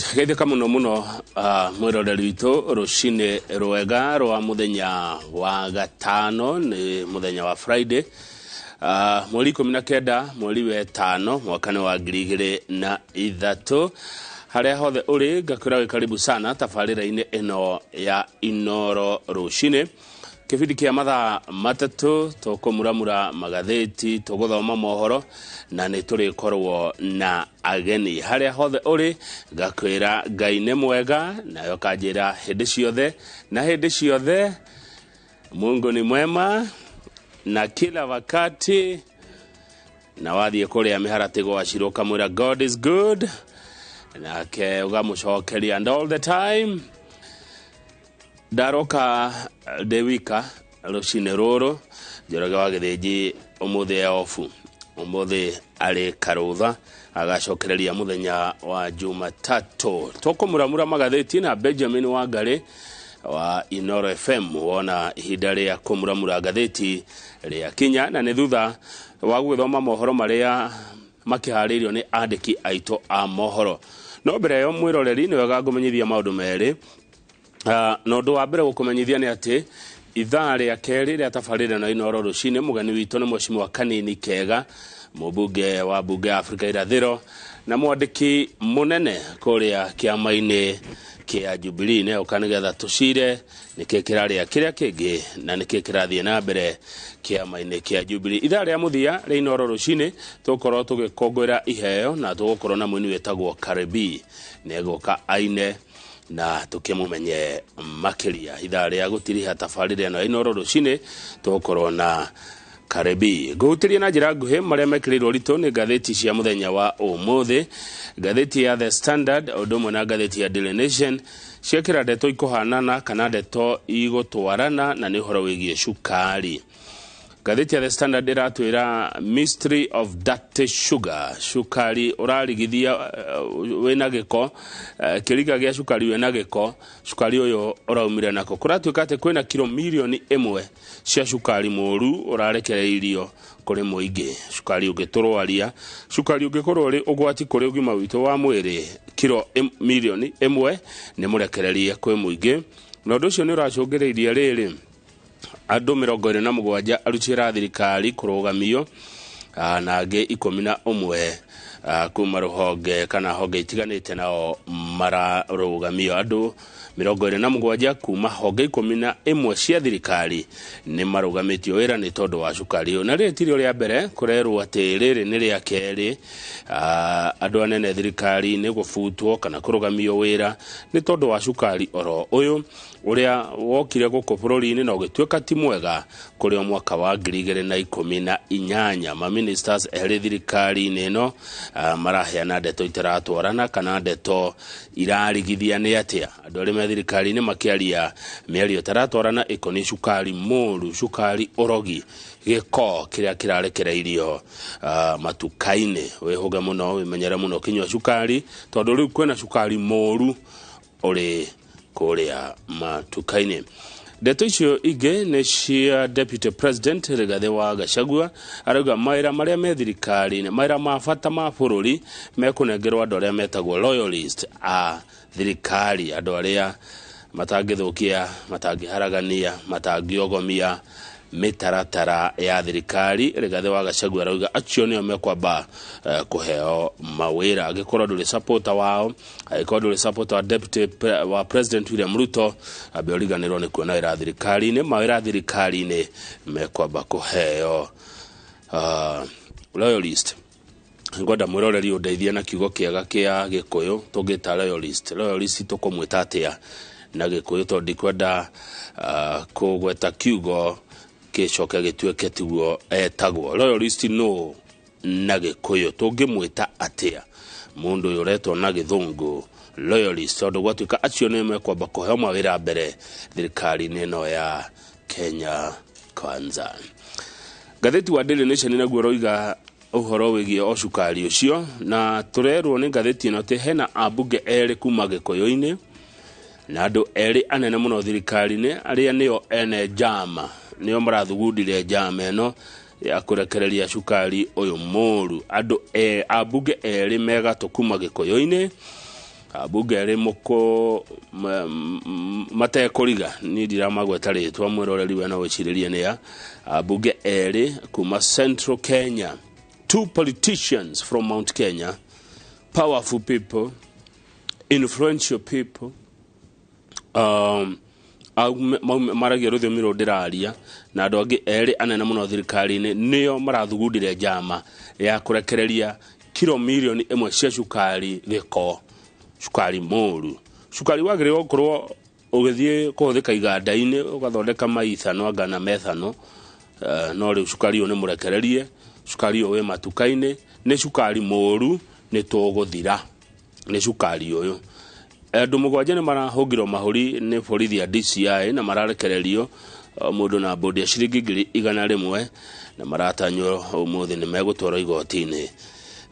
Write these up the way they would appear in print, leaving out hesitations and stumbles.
Geithĩka mũno mũno mwĩroreri witũ rũcinĩ rwega rwa mũthenya wa gatano, nĩ mũthenya wa Friday, mweri 19 mweri wetano mwaka nĩ wa 2003. Harĩa hothe ũrĩ, ngakwĩra wĩ karibu sana tabarĩra-inĩ ĩno ya Inoro rũcinĩ, kĩbindi kĩa mathaa 3. Tũkũmuramura magathĩti, tũgũthoma mohoro na nĩ tũrĩkorwo na ageni. Harĩa hothe ũrĩ, ngakwĩra Ngai nĩ mwega, nayo kanjĩra hĩndĩ ciothe na hĩndĩ ciothe Mungu ni mwema na kila wakati, na wathiĩ kũrĩa mĩharatĩ gwacirwo ũkamwĩra God is good, nake ũgamũcokeria and all the time. Ndaroka ndĩ wika rũcinĩ rũrũ. Njoroge wa Gĩthĩnji ũmũthĩ e obu, ũmũthĩ arĩ karũtha, agacokereria mũthenya wa Jumatatũ. Tũkũmuramura magathĩti na Benjamin Wangarĩ wa Inoro FM. Wona ihinda rĩa kũmuramura ngathĩti rĩa kinya, na nĩ thutha wa gũgĩthoma mohoro marĩa makĩharĩirio nĩ andĩki aitũ a mohoro. No mbere ĩyo, mwĩroreri, nĩ wega ngũmenyithia maũndũ merĩ. Na ũndũ wa mbere gũkũmenyithia nĩ atĩ ithaa rĩa kerĩ rĩa tabarĩra na Inoro rũcinĩ, mũgeni witũ nĩ Mheshimiwa Kanini Kega, mũmbunge wa mbunge ya Afrika Irathĩro na mwandĩki mũnene kũrĩa kĩama-inĩ kĩa Jubilee. Nĩ oka nĩgetha tũcire nĩkĩ kĩrarĩa kĩrĩa kĩngĩ na nĩkĩ kĩrathiĩ na mbere kĩama-inĩ kĩa Jubilee. Ithaa rĩa mũthia rĩa Inoro rũcinĩ tũgũkorwo tũgĩkũngũĩra iheo na tũgũkorwo na mũini wĩtagwo Karibi, nĩegũka aine na tũkĩmũmenye makĩria. Ithaa rĩa gũtiriha tabarĩra ĩno ya Inoro rũcinĩ tũgũkorwo na Karibi. Ngũhutĩria na njĩra nguhĩ marĩa mekĩrĩirwo ritũ nĩ ngathĩti cia mũthenya wa ũmũthĩ. Ngathĩti ya The Standard ũndũ ũmwe na ngathĩti ya Daily Nation ciekĩra ndeto ikũhanana kana ndeto igũtwarana, na nĩ ũhoro wĩgiĩ cukari. Ngathĩti ya The Standard ĩratwĩra mystery of dirty sugar, cukari ũrarigithia wĩna gĩko, kĩriga gĩa cukari wĩna gĩko. Cukari ũyũ ũraumire nako? Kũratuĩka atĩ kwĩna kiro mirioni 1 cia cukari mũru ũrarekereirio kũrĩ mũingĩ, cukari ũngĩtũrwaria, cukari ũngĩkorwo ũrĩ ũgwati kũrĩ ũgima witũ wa mwĩrĩ. Kiro mirioni 1 nĩ mũrekererie kwĩ mũingĩ, na ũndũ ũcio nĩ ũracũngĩrĩirie rĩrĩ andũ 27 aruti wĩra a thirikari kũrũgamio, na angĩ 11 kuma rũhonge kana honge itiganĩte nao mararũgamio. Andũ 27 kuma honge 11 cia thirikari nĩ marũgamĩtio wĩra nĩ tondũ wa cukari ũyũ. Na rĩrĩ ti rĩo rĩa mbere, kũrerwo atĩ rĩrĩ nĩ rĩa kerĩ andũ anene thirikari-inĩ gũbutwo kana kũrũgamio wĩra nĩ tondũ wa cukari oro ũyũ ũrĩa wokire gũkũ bũrũri-inĩ na ũgĩtuĩka ti mwega kũrĩ o mwaka wa 2018. Maministers erĩ thirikari-inĩ ĩno maraheana ndeto itaratwarana kana ndeto irarigithia nĩ atĩa andũ arĩa me thirikari-inĩ makĩaria mĩario ĩtaratwarana ĩkoniĩ cukari mũru, cukari ũrogi, gĩko kĩrĩa kĩrarekereirio matuka-inĩ. Wĩhũge mũno, wĩmenyere mũno ũkĩnyua cukari, tondũ rĩu kwĩna cukari mũru ũrĩ kũrĩa matuka-inĩ. Ndeto icio ingĩ nĩ cia Deputy President Rigathĩ wa Gachagua, arauga mawĩra marĩa me thirikari-inĩ, mawĩra ma bata ma bũrũri mekũnengerwo andũ arĩa metagwo loyalist a thirikari, andũ arĩa matangĩthũkia, matangĩharagania, matangĩogomia mĩtaratara ya thirikari. Rigathĩ wa Gachagua arauga acio nĩo mekwamba kũheo mawĩra. Angĩkorwo ndũrĩ supporter wao, angĩkorwo ndũrĩ supporter wa deputy wa President William Ruto, ambe ũriganĩrwo nĩ kuona wĩra thirikari-inĩ. Mawĩra thirikari-inĩ mekwamba kũheo loyalist. Ngwenda mwĩroreri ũndeithie na kiugo kĩega kĩa Gĩkũyũ tũngĩta loyalist. Loyalist tũkũmwĩta atĩa na Gĩkũyũ? Tondũ ndikwenda kũgweta kiugo gĩcoke gĩtuĩke tiguo etagwo. Loyalist no na Gĩkũyũ tũngĩmwĩta atĩa mũndũ ũyũ ũretwo na Gĩthũngũ loyalist? Tondũ gwatuĩka acio nĩo mekwamba kũheo mawĩra mbere thirikari-inĩ ĩno ya Kenya Kwanza. Ngathĩti wa Daily Nation naguo ũroiga ũhoro wĩgiĩ o cukari ũcio, na tũrerwo nĩ ngathĩti ĩno atĩ hena ambunge erĩ kuma Gĩkũyũ-inĩ na andũ erĩ anene mũno thirikari-inĩ arĩa nĩo ene njama, nĩo marathugundire njama ĩno ya kũrekereria cukari ũyũ mũru. Andũ ambunge erĩ megatũ kuma Gĩkũyũ-inĩ. Ambunge erĩ mũkũ matekũriga niĩ ndiramagweta rĩtwa mwĩroreri we no wĩcirĩrie nĩ a ambunge erĩ kuma Central Kenya, two politicians from Mount Kenya, powerful people, influential people, maragia rũthiomi rũrũ ndĩraria, na andũ angĩ erĩ anene mũno thirikari-inĩ nĩo marathugundire njama ya kũrekereria kiro 1 million cia cukari gĩko, cukari mũru, cukari wagĩrĩirwo gũkorwo ũgĩthiĩ kũhũthĩka iganda-inĩ ũgathondeka maithano anga na methano. No rĩu cukari ũyũ nĩ mũrekererie, cukari ũyũ wĩ matuka-inĩ nĩ cukari mũru, nĩ tũgũthira nĩ cukari ũyũ. Andũ 7 nĩ marahũngirwo mahũri nĩ borithi a DCI na mararekererio o mũndũ na mbũndi ya ciringi 100,000, na maratanywo ũmũthĩ nĩ megũtwarwo igoti-inĩ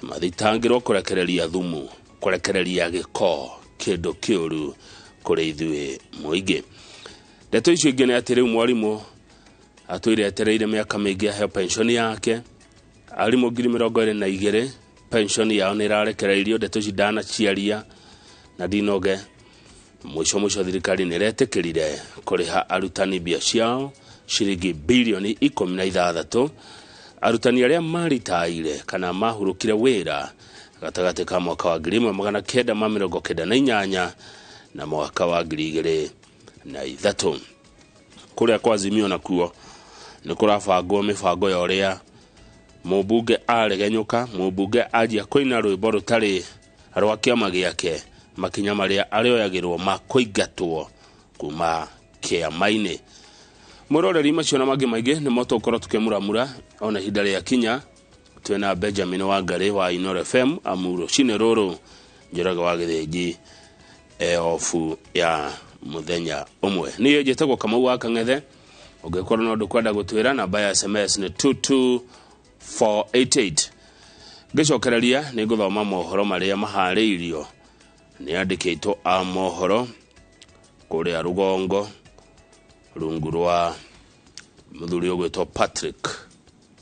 mathitangĩrwo kũrekereria thumu, kũrekereria gĩko, kĩndũ kĩũru kũrĩ ithuĩ mũingĩ. Ndeto icio ingĩ nĩ atĩ rĩu mwarimũ atũire etereire mĩaka mĩingĩ aheo pension yake. Arimũ 22,000 pension yao nĩ ĩrarekereirio. Ndeto ici ndanaciaria na ndinoge. Mũico mũico thirikari nĩ ĩretĩkĩrire kũrĩha arutani mbia ciao ciringi 16 bilioni, arutani arĩa maritaire kana mahurũkire wĩra gatagatĩ ka mwaka wa 1998 na mwaka wa 2003. Kũrĩa kwa Azimio nakuo nĩ kũrabangwo mĩbango ya ũrĩa mũmbunge aregenyũka, mũmbunge anjia kũina rwĩmbo rũtarĩ rwa kĩama gĩake, makinya marĩa arĩoyagĩrwo ma kũingatwo kuma kĩama-inĩ. Mwĩroreri, macio na mangĩ maingĩ nĩmo tũgũkorwo tũkĩmuramura ona ihinda rĩa kinya. Twĩna Benjamin Wangarĩ wa Inoro FM, amu rũcinĩ rũrũ Njoroge wa Gĩthĩnji e obu ya mũthenya ũmwe. Niĩ njĩtagwo Kamau wa Kang'ethe. Ũngĩkorwo no ndũkwenda gũtwĩra, namba ya SMS nĩ 22488. Ngĩcokereria nĩ ngũthoma mohoro marĩa maharĩirio nĩ andĩkĩtwo a mohoro kũrĩa rũgongo rungu rwa mũthuri ũgwĩtwo Patrick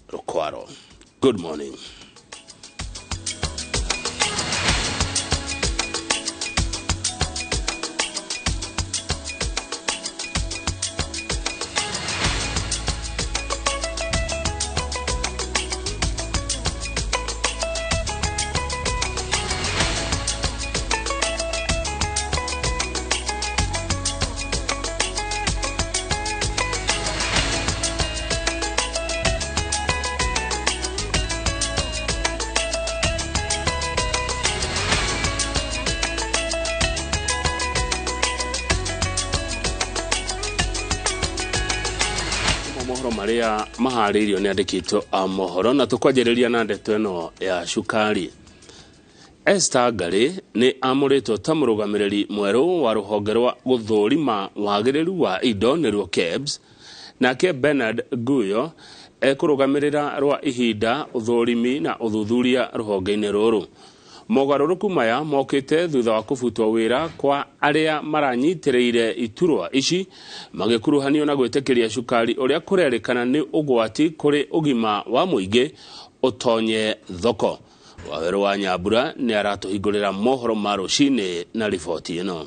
Rukwaro. Good morning. Mohoro marĩa maharĩirio nĩ andĩkĩtwo a mohoro, na tũkwanjĩrĩria na ndeto ĩno ya cukari. Esther Ngarĩ nĩ amũrĩtwo ta mũrũgamĩrĩri mwerũ wa rũhonge rwa gũthũrima wagĩrĩru wa indo, nĩruo KEBS, nake Bernard Guyo ekũrũgamĩrĩra rwa ihinda ũthũrimi na ũthuthuria rũhonge-inĩ rũrũ. Mogarũrũku maya mokĩte thutha wa kũbutwo wĩra kwa arĩa maranyitĩrĩire iturwa ici magĩkuruhanio na gwĩtĩkĩria cukari ũrĩa kũrerĩkana nĩ ũgwati kũrĩ ũgima wa mũingĩ ũtonye thoko. Wawerũ wa Nyambura nĩ aratũhingũrĩra mohoro ma rũcinĩ na riboti ĩno.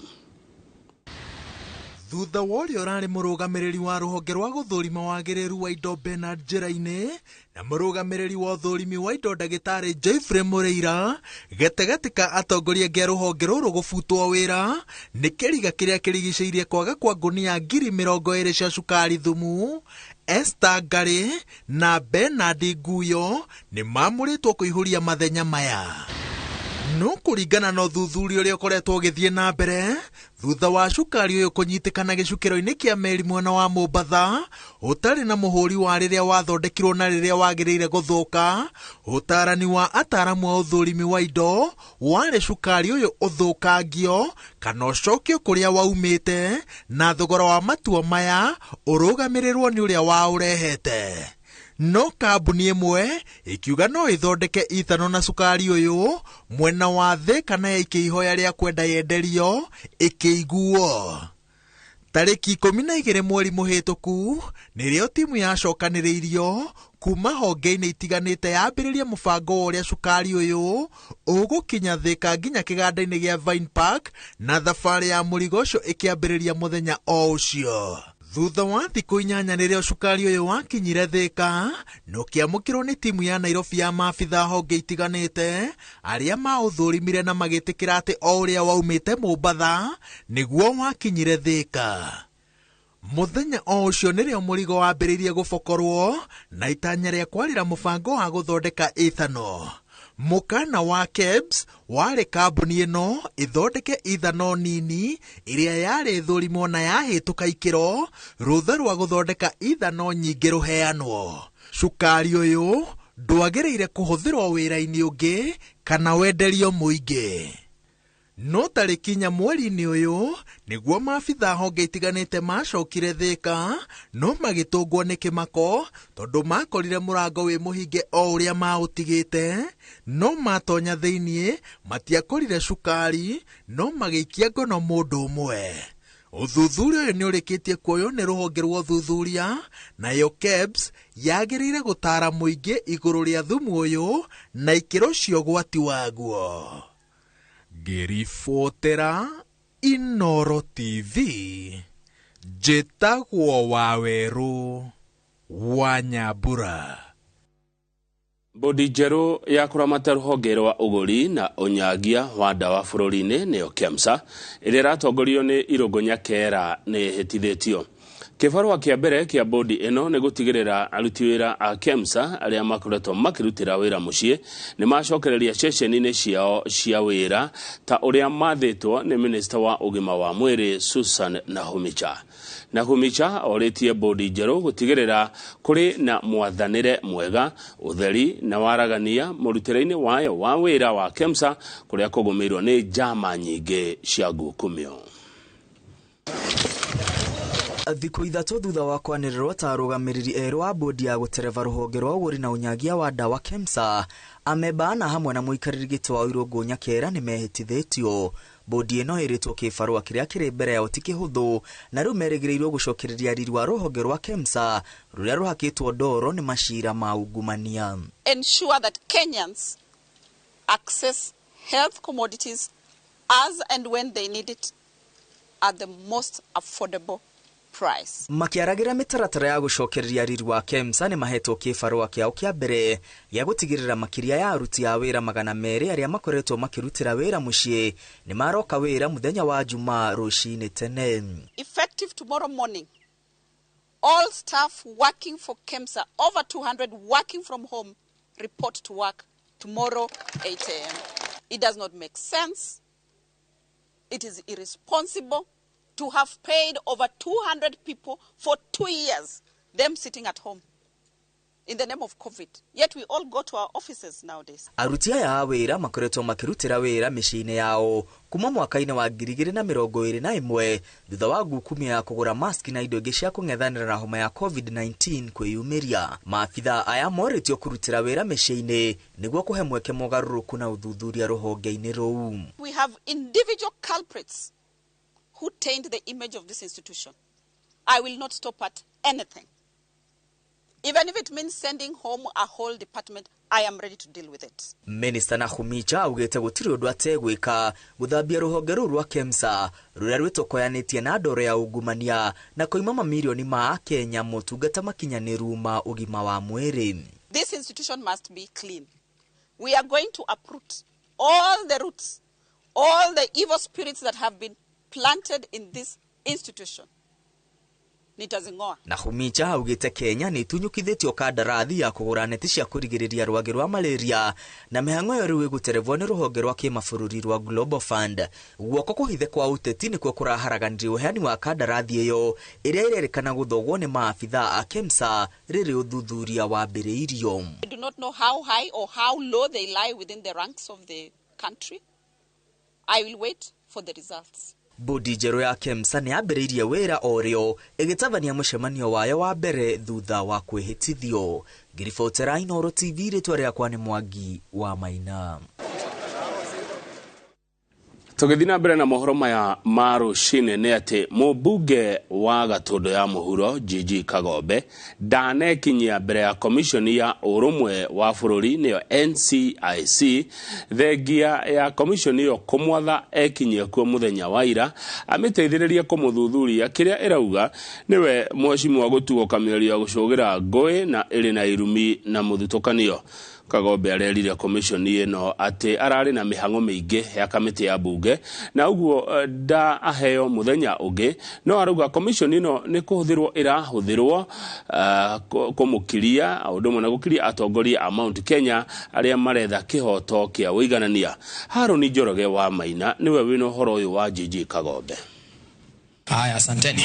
Thutha wa ũrĩa ũrarĩ mũrũgamĩrĩri wa rũhonge rwa gũthũrima wagĩrĩru wa indo Bernard Njĩra-inĩ na mũrũgamĩrĩri wa ũthũrimi wa indo ndagĩtarĩ Geoffrey Mũrĩira gatagatĩ ka atongoria angĩ a rũhonge rũrũ gũbutwo wĩra nĩ kĩriga kĩrĩa kĩrigicĩirie kwaga kwa ngũnia 20,000 cia cukari thumu, Esther Ngarĩ na Bernard Nguyo nĩ mamũrĩtwo kũihũria mathenya maya. No kũringana na ũthuthuria ũrĩa ũkoretwo ũgĩthiĩ na mbere thutha wa cukari ũyũ kũnyitĩkana gĩcukĩro-inĩ kĩa meri mwena wa Mombatha ũtarĩ na mũhũri wa rĩrĩa wathondekirwo na rĩrĩa wagĩrĩire gũthũka, ũtarani wa ataramu a ũthũrimi wa indo warĩ cukari ũyũ ũthũkangio kana ũcokio kũrĩa waumĩte, na thogora wa matua maya ũrũgamĩrĩrwo nĩ ũrĩa waũrehete. No kambuni ĩmwe ĩkiuga no ĩthondeke ithano na cukari ũyũ mwena wa thĩ kana yaikia ihoya rĩa kwenda yenderio ĩkĩiguo. Tarĩki 12 mweri mũhĩtũku nĩrĩo timu yacokanĩrĩirio kuma honge-inĩ itiganĩte yambĩrĩria mũbango wa ũrĩa cukari ũyũ ũgũkinya Thĩka nginya kĩganda-inĩ gĩa Vine Park, na thabarĩ ya mũrigo ũcio ĩkĩambĩrĩria mũthenya o ũcio. Thutha wa thikũ 8 nĩrĩo cukari ũyũ wakinyire Thĩka na ũkĩamũkĩrwo nĩ timu ya Nairobi ya maabitha honge itiganĩte arĩa maũthũrimire na magĩtĩkĩra atĩ o ũrĩa waumĩte Mombatha nĩguo wakinyire Thĩka. Mũthenya o ũcio nĩrĩo mũrigo wambĩrĩirie gũbokorwo na itanya rĩa kwarĩra mũbango wa gũthondeka ethanol. Mũkana wa KEBS warĩ kambuni ĩno ĩthondeke ethanol nini ĩrĩa yarĩ thũrimwo na yahĩtũka ikĩro rũtha rwa gũthondeka ethanol nyingĩ rũheanwo. Cukari ũyũ ndwagĩrĩire kũhũthĩrwo wĩra-inĩ ũngĩ kana wenderio mũingĩ. No tarĩki 4 mweri-inĩ ũyũ nĩguo maabitha honge itiganĩte macokire Thĩka, no magĩtũngwo nĩ kĩmako tondũ makorire mũrango wĩ mũhinge o ũrĩa maũtigĩte, no matonya thĩiniĩ matiakorire cukari, no magĩikia ngono mũndũ ũmwe. Ũthuthuria ũyũ nĩ ũrĩkĩtie kuoywo nĩ rũhonge rwa ũthuthuria, nayo KEBS yagĩrĩire gũtaara mũingĩ igũrũ rĩa thumu ũyũ na ikĩro cia ũgwati waguo. Ngĩribotera Inooro TV, njĩtagwo Wawerũ wa Nyambura. Bodi njerũ ya kũramata rũhonge rwa ũgũri na ũnyagia wa ndawa bũrũri-inĩ nĩyo KEMSA ĩrĩa ĩratongorio nĩ Irũngũ Nyakera nĩ ĩhĩtithĩtio. Kĩbarũa kĩa mbere kĩa bodi ĩno nĩ gũtigĩrĩra aruti wĩra a KEMSA arĩa makoretwo makĩrutĩra wĩra mũciĩ nĩ macokereria ceceni-inĩ ciao cia wĩra ta ũrĩa mathĩtwo nĩ minista wa ũgima wa mwĩrĩ Susan Nakhumicha. Nakhumicha orĩtie bodi njerũ gũtigĩrĩra kũrĩ na mwathanĩre mwega, ũtheri na waragania mũrutĩre-inĩ wayo wa wĩra wa KEMSA kũrĩa kũgũmĩirwo nĩ njama nyingĩ cia ngukumio. Thikũ 3 thutha wa kwanĩrĩrwo ta arũgamĩrĩri erũ a bodi ya gũtereba rũhonge rwa ũgũri na ũnyagia wa ndawa KEMSA, amemba ana hamwe na mũikarĩri gĩtĩ wa Irũngũ Nyakera nĩ mehĩtithĩtio. Bodi ĩno ĩrĩtwo kĩbarũa kĩrĩa kĩrĩ mbere yao ti kĩhũthũ, na rĩu merĩgĩrĩirwo gũcokereria riri wa rũhonge rwa KEMSA rũrĩa rũhakĩtwo ndoro nĩ macira ma ungumania. Ensure that Kenyans access health commodities as and when they need it at the most affordable price. Makiaragira mĩtaratara ya gũcokereria riri wa KEMSA nĩ mahetwo kĩbarũa kĩao kĩa mbere gĩa gũtigĩrĩra makĩria ya aruti a wĩra 200 arĩa makoretwo makĩrutĩra wĩra mũciĩ nĩ maroka wĩra mũthenya wa Jumaa rũcinĩ tene. Effective tomorrow morning, all staff working for KEMSA, over 200 working from home, report to work tomorrow 8 a.m. It does not make sense. It is irresponsible to have paid over 200 people for 2 years, them sitting at home in the name of COVID. Yet we all go to our offices nowadays. Aruti aya a wĩra makoretwo makĩrutĩra wĩra mĩciĩ-inĩ yao kuma mwaka-inĩ wa 2021 thutha wa ngukumio ya kũgũra maski na indo ingĩ cia kũng'ethanĩra na homa ya COVID-19 kwĩyumĩria. Maabitha aya morĩtio kũrutĩra wĩra mĩciĩ-inĩ nĩguo kũhe mweke mogarũrũku na ũthuthuria rũhonge-inĩ rũu. We have individual culprits who taint the image of this institution. I will not stop at anything. Even if it means sending home a whole department, I am ready to deal with it. Minister Nakhumicha augĩte gũtirĩ ũndũ ategwĩka gũthambia rũhonge rũu rwa KEMSA rũrĩa rwĩtokoyanĩtie na ndoro ya ungumania na koima mamirioni ma Akenya motungata makinyanĩru ma ũgima wa mwĩrĩ. This institution must be clean. We are going to uproot all the roots, all the evil spirits that have been planted in this institution. Nitazingoa. Nakhumicha augĩte Kenya nĩ ĩtunyũkithĩtio kandarathi ya kũgũra neti cia kũrigĩrĩria rwagĩ rwa malaria na mĩhang'o ĩyo rĩu ĩgũterebwo nĩ rũhonge rwa kĩmabũrũri rwa Global Fund. Guoko kũhithe kwa ũteti nĩkuo kũraharaganirie ũheani wa kandarathi ĩyo ĩrĩa ĩrerĩkana gũthogwo nĩ maabitha a KEMSA rĩrĩ ũthuthuria wambĩrĩirio. I do not know how high or how low they lie within the ranks of the country. I will wait for the results. Bodi njerũ ya KEMSA nĩ yambĩrĩirie wĩra o rĩo ĩgĩtabania mũcemanio wayo wa mbere thutha wa kwĩhĩtithio. Ngĩribotera Inooro TV, rĩtwa rĩakwa nĩ Mwangi wa Maina. Tũgĩthiĩ na mbere na mohoro maya ma rũcinĩ nĩ atĩ mũmbunge wa Gatũndũ ya Mũhuro Gigi Kagombe ndanekinyia mbere ya komishoni ya ũrũmwe wa bũrũri nĩyo NCIC thengia ya komishoni ĩyo kũmwatha ekinyie kuo mũthenya wa ira amĩteithĩrĩrie kũmũthuthuria kĩrĩa ĩrauga nĩwe mheshimiwa gũtuo kamĩario ya gũcũgĩra ngũĩ na ĩrĩ na irumi na mũthutũkanio. Kagombe arerire komishoni ĩno atĩ ararĩ na mĩhang'o mĩingĩ ya kamĩtĩ ya bunge na ũguo nda aheo mũthenya ũngĩ, no arauga komishoni ĩno nĩ kũhũthĩrwo ĩrahũthĩrwo kũmũkiria ũndũ ũmwe na gũkiria atongoria a Mount Kenya arĩa maretha kĩhoto kĩa ũiganania. Harũni Njoroge wa Maina nĩwe wĩna ũhoro ũyũ wa Gigi Kagombe. Haya, asanteni.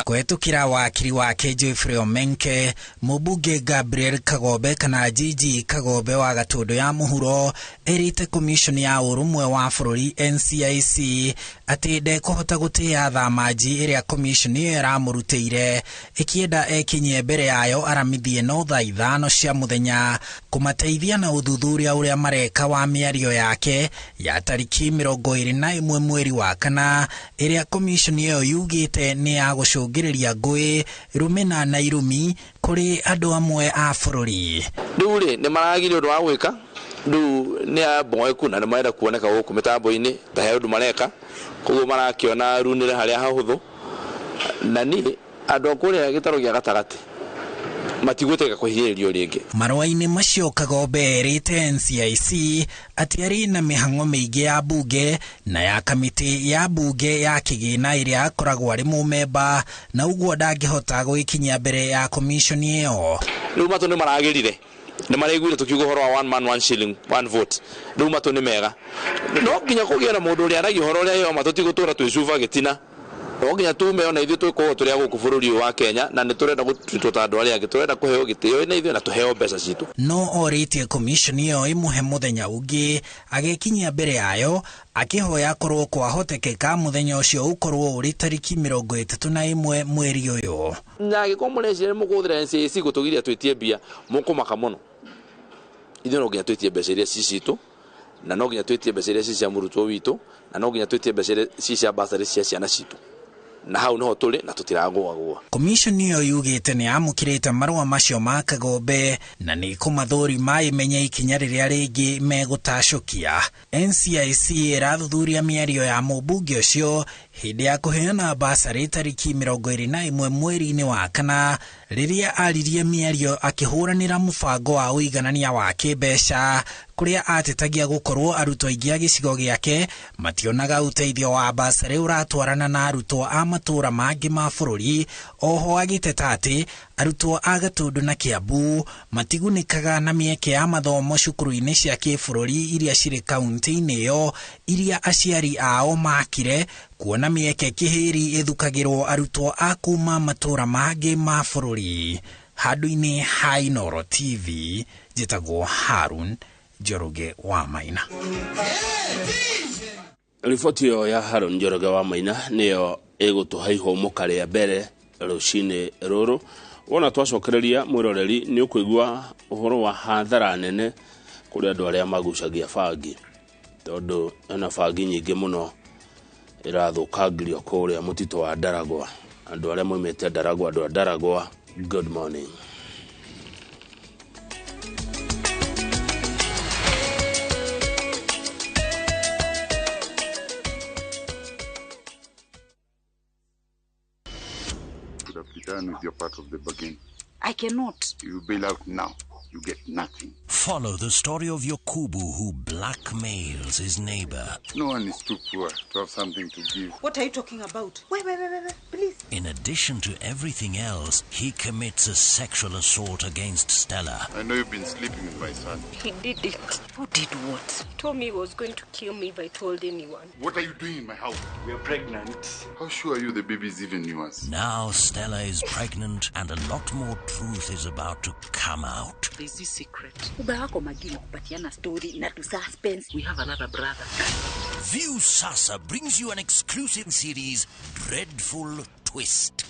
Kũhetũkĩra wakiri wake Geoffrey Omenke, mũmbunge Gabriel Kagombe kana Gigi Kagombe wa Gatũndũ ya Mũhuro erĩte komishoni ya ũrũmwe wa bũrũri NCIC atĩ ndekũhota gũtĩĩa thamanji ĩrĩa komishoni ĩyo ĩramũrutĩire ĩkĩenda ekinyie mbere yayo aramithie no thaa 5 cia mũthenya kũmateithia na ũthuthuria ũrĩa mareka wa mĩario yake ya tariki 21 mweri wa kana ĩrĩa komishoni ĩyo yugĩte nĩ ya gũcũngĩrĩria ngũĩ rũmena na irumi kũrĩ andũ amwe a bũrũri. Rĩu rĩ nĩ maragirio ũndũ wa gwĩka, rĩu nĩ amboeku na nĩ marenda kuoneka gũkũ mĩtambo-inĩ ta he ũndũ mareka, koguo marakĩona runĩre harĩa hahũthũ, na niĩ andũ a kũrĩa gĩtarũ gĩa gatagatĩ matigwĩtĩka kũhinyĩrĩrio rĩngĩ. Marũa-inĩ macio Kagombe erĩte NCIC atĩ arĩ na mĩhang'o mĩingĩ ya bunge na ya kamĩtĩ ya bunge ya kĩgĩna ĩrĩa akoragwo arĩ mũmemba na ũguo ndangĩhota gwĩkinyia mbere ya komishoni ĩyo. Rĩu matũ nĩ maragĩrire, nĩ maraiguire tũkiuga ũhoro wa one man one shilling one vote, rĩu matũ nĩ mega, no nginya kũgĩe na mũndũ ũrĩa aragia ũhoro ũrĩa ĩyo matũ tigũtũra twĩcuba gĩtina, no nginya tume ona ithuĩ twĩkorwo tũrĩ a gũkũ bũrũri ũyũ wa Kenya na nĩ tũrenda gũtuĩtwo ta andũ arĩa angĩ, tũrenda kũheo gĩtĩo na ithuĩ na tũheo mbeca citũ. No orĩtie komishoni ĩyo ĩmũhe mũthenya ũngĩ agĩkinyia mbere yayo akĩhoya korwo kwahotekeka mũthenya ũcio ũkorwo ũrĩ tariki 31 mweri ũyũ. Na angĩkorwo mũreciria nĩ mũkũhũthĩra NCIC gũtũgiria twĩtie mbia, mũkũmaka mũno. Ithuĩ no nginya twĩtie mbeca iria ci citũ, na no nginya twĩtie mbeca iria ci cia mũrutwo witũ, na no nginya twĩtie mbeca iria ci cia bursary cia ciana citũ, na hau niho tũrĩ na tũtiragũagũa. Komishoni ĩyo yugĩte nĩ yamũkĩrĩte marũa macio ma Kagombe na nĩ kũmathũrima ĩmenye ikinya rĩrĩa rĩngĩ megũtacũkia. NCIC ĩrathuthuria mĩario ya mũmbunge ũcio hĩndĩ ya kũheana basarĩ tariki 21 mweri-inĩ wa kana rĩrĩa aririe mĩario akĩhũranĩra mũbango wa ũiganania wa kĩmbeca kũrĩa atetagia gũkorwo arutwo aingĩ a gĩcigo gĩake mationaga ũteithio wa basarĩ ũratwarana na arutwo a matũũra mangĩ ma bũrũri. Oho agĩteta atĩ arutwo a Gatũndũ na Kiambu matigunĩkaga na mĩeke ya mathomo cukuru-inĩ cia kĩbũrũri iria cirĩ kaunti-inĩ ĩyo iria aciari ao makire kuona mĩeke kĩhĩri ĩthukagĩrwo arutwo a kuma matũũra mangĩ ma bũrũri. Handũ-inĩ ha Inooro TV njĩtagwo Harun Njoroge wa Maina. Riboti ĩyo ya Harun Njoroge wa Maina nĩyo ĩgũtũhe ihũmũka rĩa mbere rũcinĩ rũrũ. Wona twacokereria mwĩroreri nĩ ũkũigua ũhoro wa hathara nene kũrĩ andũ arĩa magucagia bangi, tondũ ena bangi nyingĩ mũno ĩrathũkangirio kũrĩa mũtitũ wa Ndaragwa. Andũ arĩa moimĩte Ndaragwa, andũ a Ndaragwa, good morning. Done with your part of the bargain. I cannot. You bail out now, you get nothing. Follow the story of Yokubu who blackmails his neighbor. No one is too poor to have something to give. What are you talking about? Wait, please. In addition to everything else, he commits a sexual assault against Stella. I know you've been sleeping with my son. He did it. Who did what? He told me he was going to kill me if I told anyone. What are you doing in my house? We are pregnant. How sure are you the baby is even yours? Now Stella is pregnant and a lot more truth is about to come out. There's this secret. We have another brother. View Sasa brings you an exclusive series, Dreadful Twist.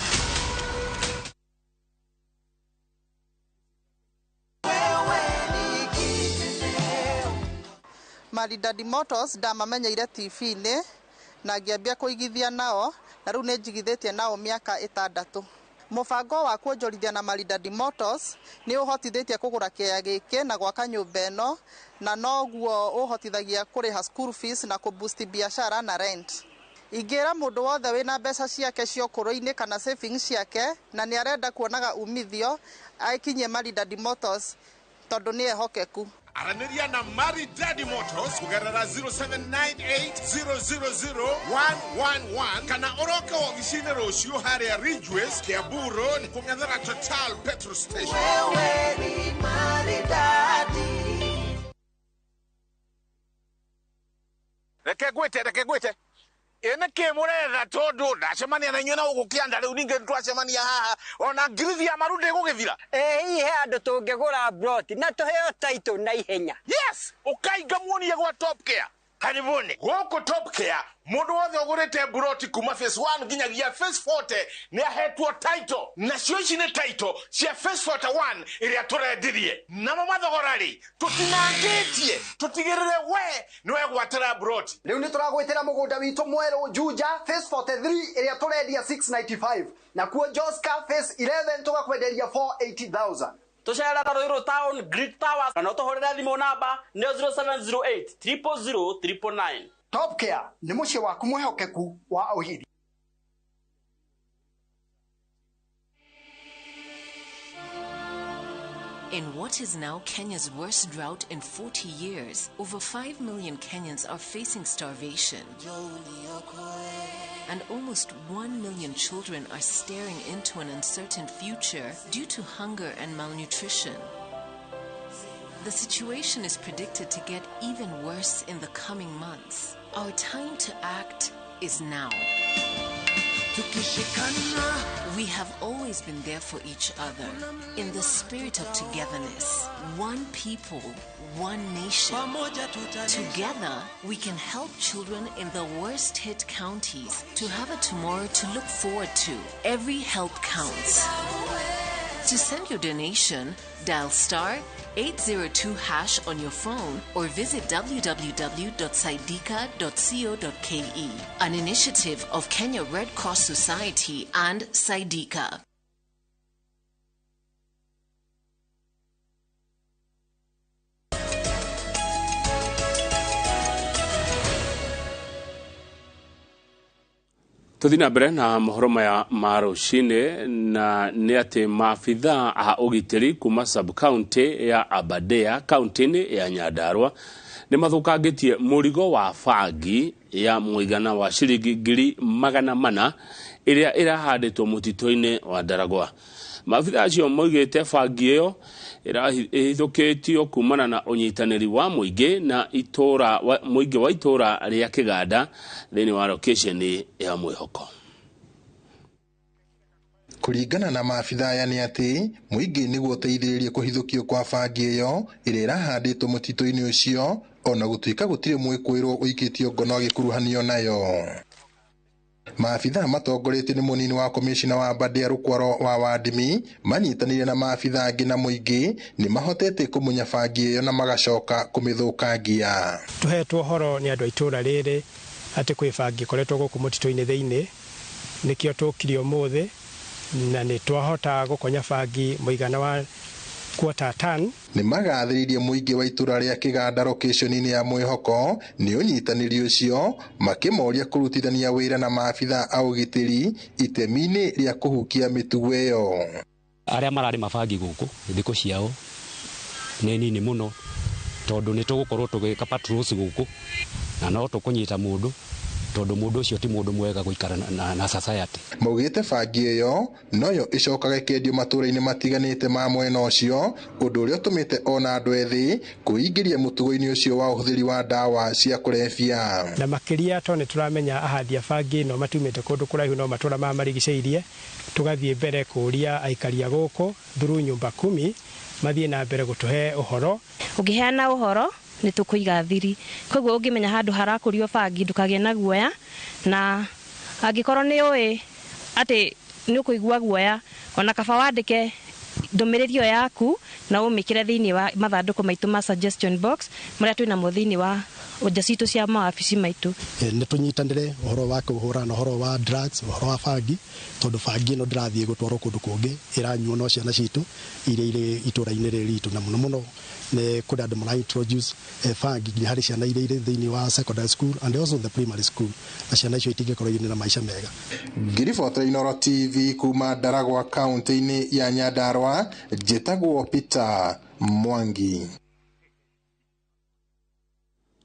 Maridadi Motors ndamamenyeire TV-inĩ na ngĩambia kũigithia nao na rĩu nĩ njigithĩtie nao mĩaka 6. Mũbango wa kuonjorithia na Maridadi Motors nĩ ũhotithĩtie kũgũra kĩea gĩkĩ na gwaka nyũmba ĩno, na noguo ũhotithagia kũrĩha school fees na kũboost biashara na rent. Ingĩra mũndũ wothe wĩna mbeca ciake cia ũkũrũ-inĩ kana savings ciake na nĩ arenda kuonaga umithio aikinyie Maridadi Motors tondũ nĩ ehokeku. Aranĩria na Maridadi Motors kũgerera 0798000111 kana ũroke wobici-inĩ rũciũ harĩa Ridgeways, Kiambu Road, kũng'ethera Total petrol station. Wewe ni maridadi. Reke ngwĩte ĩ nĩkĩ mũretha tondũ ndacemania na inyuĩ na gũkũ kĩanda rĩu ningĩ twacemania haha ona ngirithi ya maru ndĩgũgĩthira. Ĩ hihi he andũ tũngĩgũra broti na tũheo title na ihenya. Yes, ũkainga muonie gwa Top Care. Karibuni gũkũ Top Care mũndũ wothe ũgũrĩte broti kuma phase 1 nginyagia phase 40 nĩ ahetwo title, nacio ici nĩ title cia phase 41 ĩrĩa tũrendirie. Namo mathogora rĩ tũtinangĩtie, tũtigĩrĩre we nĩ wegwatĩra broti. Rĩu nĩ tũragwĩtĩra mũgũnda witũ mwerũ Juja phase 43 ĩrĩa tũrendia 695, nakuo Joska phase 11 tũgakwenderia 480,000. Tũcerera Ruiru Town Greek Towers kana ũtũhũrĩre thimũ namba nĩ 0708 000 999. Top Care nĩ mũciĩ waku mwĩhokeku wa ũigithia. In what is now Kenya's worst drought in 40 years, over 5 million Kenyans are facing starvation. And almost 1 million children are staring into an uncertain future due to hunger and malnutrition. The situation is predicted to get even worse in the coming months. Our time to act is now. We have always been there for each other in the spirit of togetherness. One people, one nation. Together, we can help children in the worst hit counties to have a tomorrow to look forward to. Every help counts. To send your donation, dial star 802# on your phone or visit www.saidika.co.ke. An initiative of Kenya Red Cross Society and Saidika. Tũthiĩ na mbere na mohoro maya ma rũcinĩ na nĩ atĩ maabithaa a ũgitĩri kuma sub-county ya Aberdare kaunti-inĩ ya Nyandarua nĩ mathũkangĩtie mũrigo wa bangi ya mũigana wa ciringi 400,000 ĩrĩa ĩrahandĩtwo mũtitũ-inĩ wa Ndaragwa. Maabithaa acio moigĩte bangi ĩyo ĩhithũkĩtio kumana na ũnyitanĩri wa mũingĩ na itũra mũingĩ wa itũra rĩa Kĩganda thĩinĩ wa location ya Mwĩhoko. Kũringana na maabithaa aya nĩ atĩ mũingĩ nĩguo ũteithĩrĩrie kũhithũkio kwa bangi ĩyo ĩrĩa ĩrahandĩtwo mũtitũ-inĩ ũcio, ona gũtuĩka gũtirĩ mwĩkũĩrwo ũikĩtio ngono agĩkuruhanio nayo. Maabithaa matongoretio nĩ mũnini wa komishina wa Aberdare Rũkwaro wa Wandimi manyitanĩire na maabithaa angĩ na mũingĩ nĩ mahotete kũmunya bangi ĩyo na magacoka kũmĩthũkangia. Tũhetwo ũhoro nĩ andũ a itũũra rĩrĩ atĩ kwĩ bangi ĩkoretwo gũkũ mũtitũ-inĩ thĩinĩ, nĩkĩo tũkire ũmũthĩ na nĩ twahota gũkonya bangi mũigana wa quarter ton. Nĩ magathĩrĩirie mũingĩ wa itũra rĩa Kĩganda location-inĩ ya Mwĩhoko nĩ ũnyitanĩri ũcio, makĩmoria kũrutithania wĩra na maabithaa a ũgitĩri itemi-inĩ rĩa kũhukia mĩtugo ĩyo. Arĩa mararĩma bangi gũkũ thikũ ciao nĩ nini mũno tondũ nĩ tũgũkorwo tũgĩka patrols gũkũ na no tũkũnyita mũndũ tondũ mũndũ ũcio ti mũndũ mwega gũikara na society. Maugĩte bangi ĩyo noyo ĩcokaga ĩkendio matũũra-inĩ matiganĩte ma mwena ũcio, ũndũ ũrĩa ũtũmĩte ona andũ ethĩ kwĩingĩria mũtugo-inĩ ũcio wa ũhũthĩri wa ndawa cia kũrebia. Na makĩria tondũ nĩ tũramenya ahandi a bangi no matumĩte kũndũ kũraihu no matũũra maya marigicĩirie, tũgathiĩ mbere kũũria aikari a gũkũ through nyumba kumi mathiĩ na mbere gũtũhe ũhoro. Ũngĩheana ũhoro nĩ tũkũiga thiri, koguo ũngĩmenya handũ harakũrio bangi ndũkagĩe na guoya, na angĩkorwo nĩ ũĩ atĩ nĩ ũkũigua guoya ona kaba wandĩke ndũmĩrĩri ĩyo yaku na ũmĩkĩre thĩinĩ wa mathandũkũ maitũ ma suggestion box marĩa twĩnamo thĩinĩ wa nja citũ cia mawabici maitũ. Nĩ tũnyitanĩre ũhoro wa kũhũrana ũhoro wa drugs, ũhoro wa bangi, tondũ bangi ĩno ndĩrathiĩ gũtwarwo kũndũ kũngĩ, ĩranyuo no ciana citũ iria irĩ itũra-inĩ rĩrĩ ritũ, na mũno mũno nĩ kũrĩ andũ mara introduce bangi nginya harĩ ciana iria irĩ thĩinĩ wa secondary school and also the primary school, na ciana icio itingĩkorwo irĩ na maica mega. Ngiribotera Inooro TV kuma Ndaragwa kaunti-inĩ ya Nyandarua, njĩtagwo Peter Mwangi.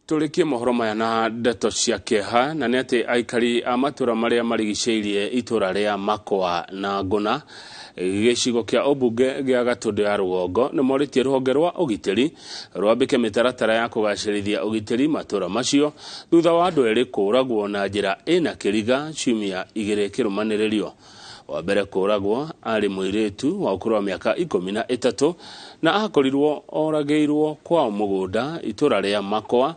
Tũrĩkie mohoro maya na ndeto cia kĩeha, na nĩ atĩ aikari a matũra marĩa marigicĩirie itũra rĩa Makwa na Ngũna gĩcigo kĩa ũmbunge gĩa Gatũndũ ya Rũgongo nĩ morĩtie rũhonge rwa ũgitĩri rwambĩke mĩtaratara ya kũgacĩrithia ũgitĩri matũra macio thutha wa andũ erĩ kũũragwo na njĩra ĩna kĩriga ciumia igĩrĩ kĩrũmanĩrĩrio. Wa mbere kũũragwo arĩ mũirĩtu wa ũkũrũ wa mĩaka 13 na akorirwo oragĩirwo kwao mũgũnda itũra rĩa Makwa,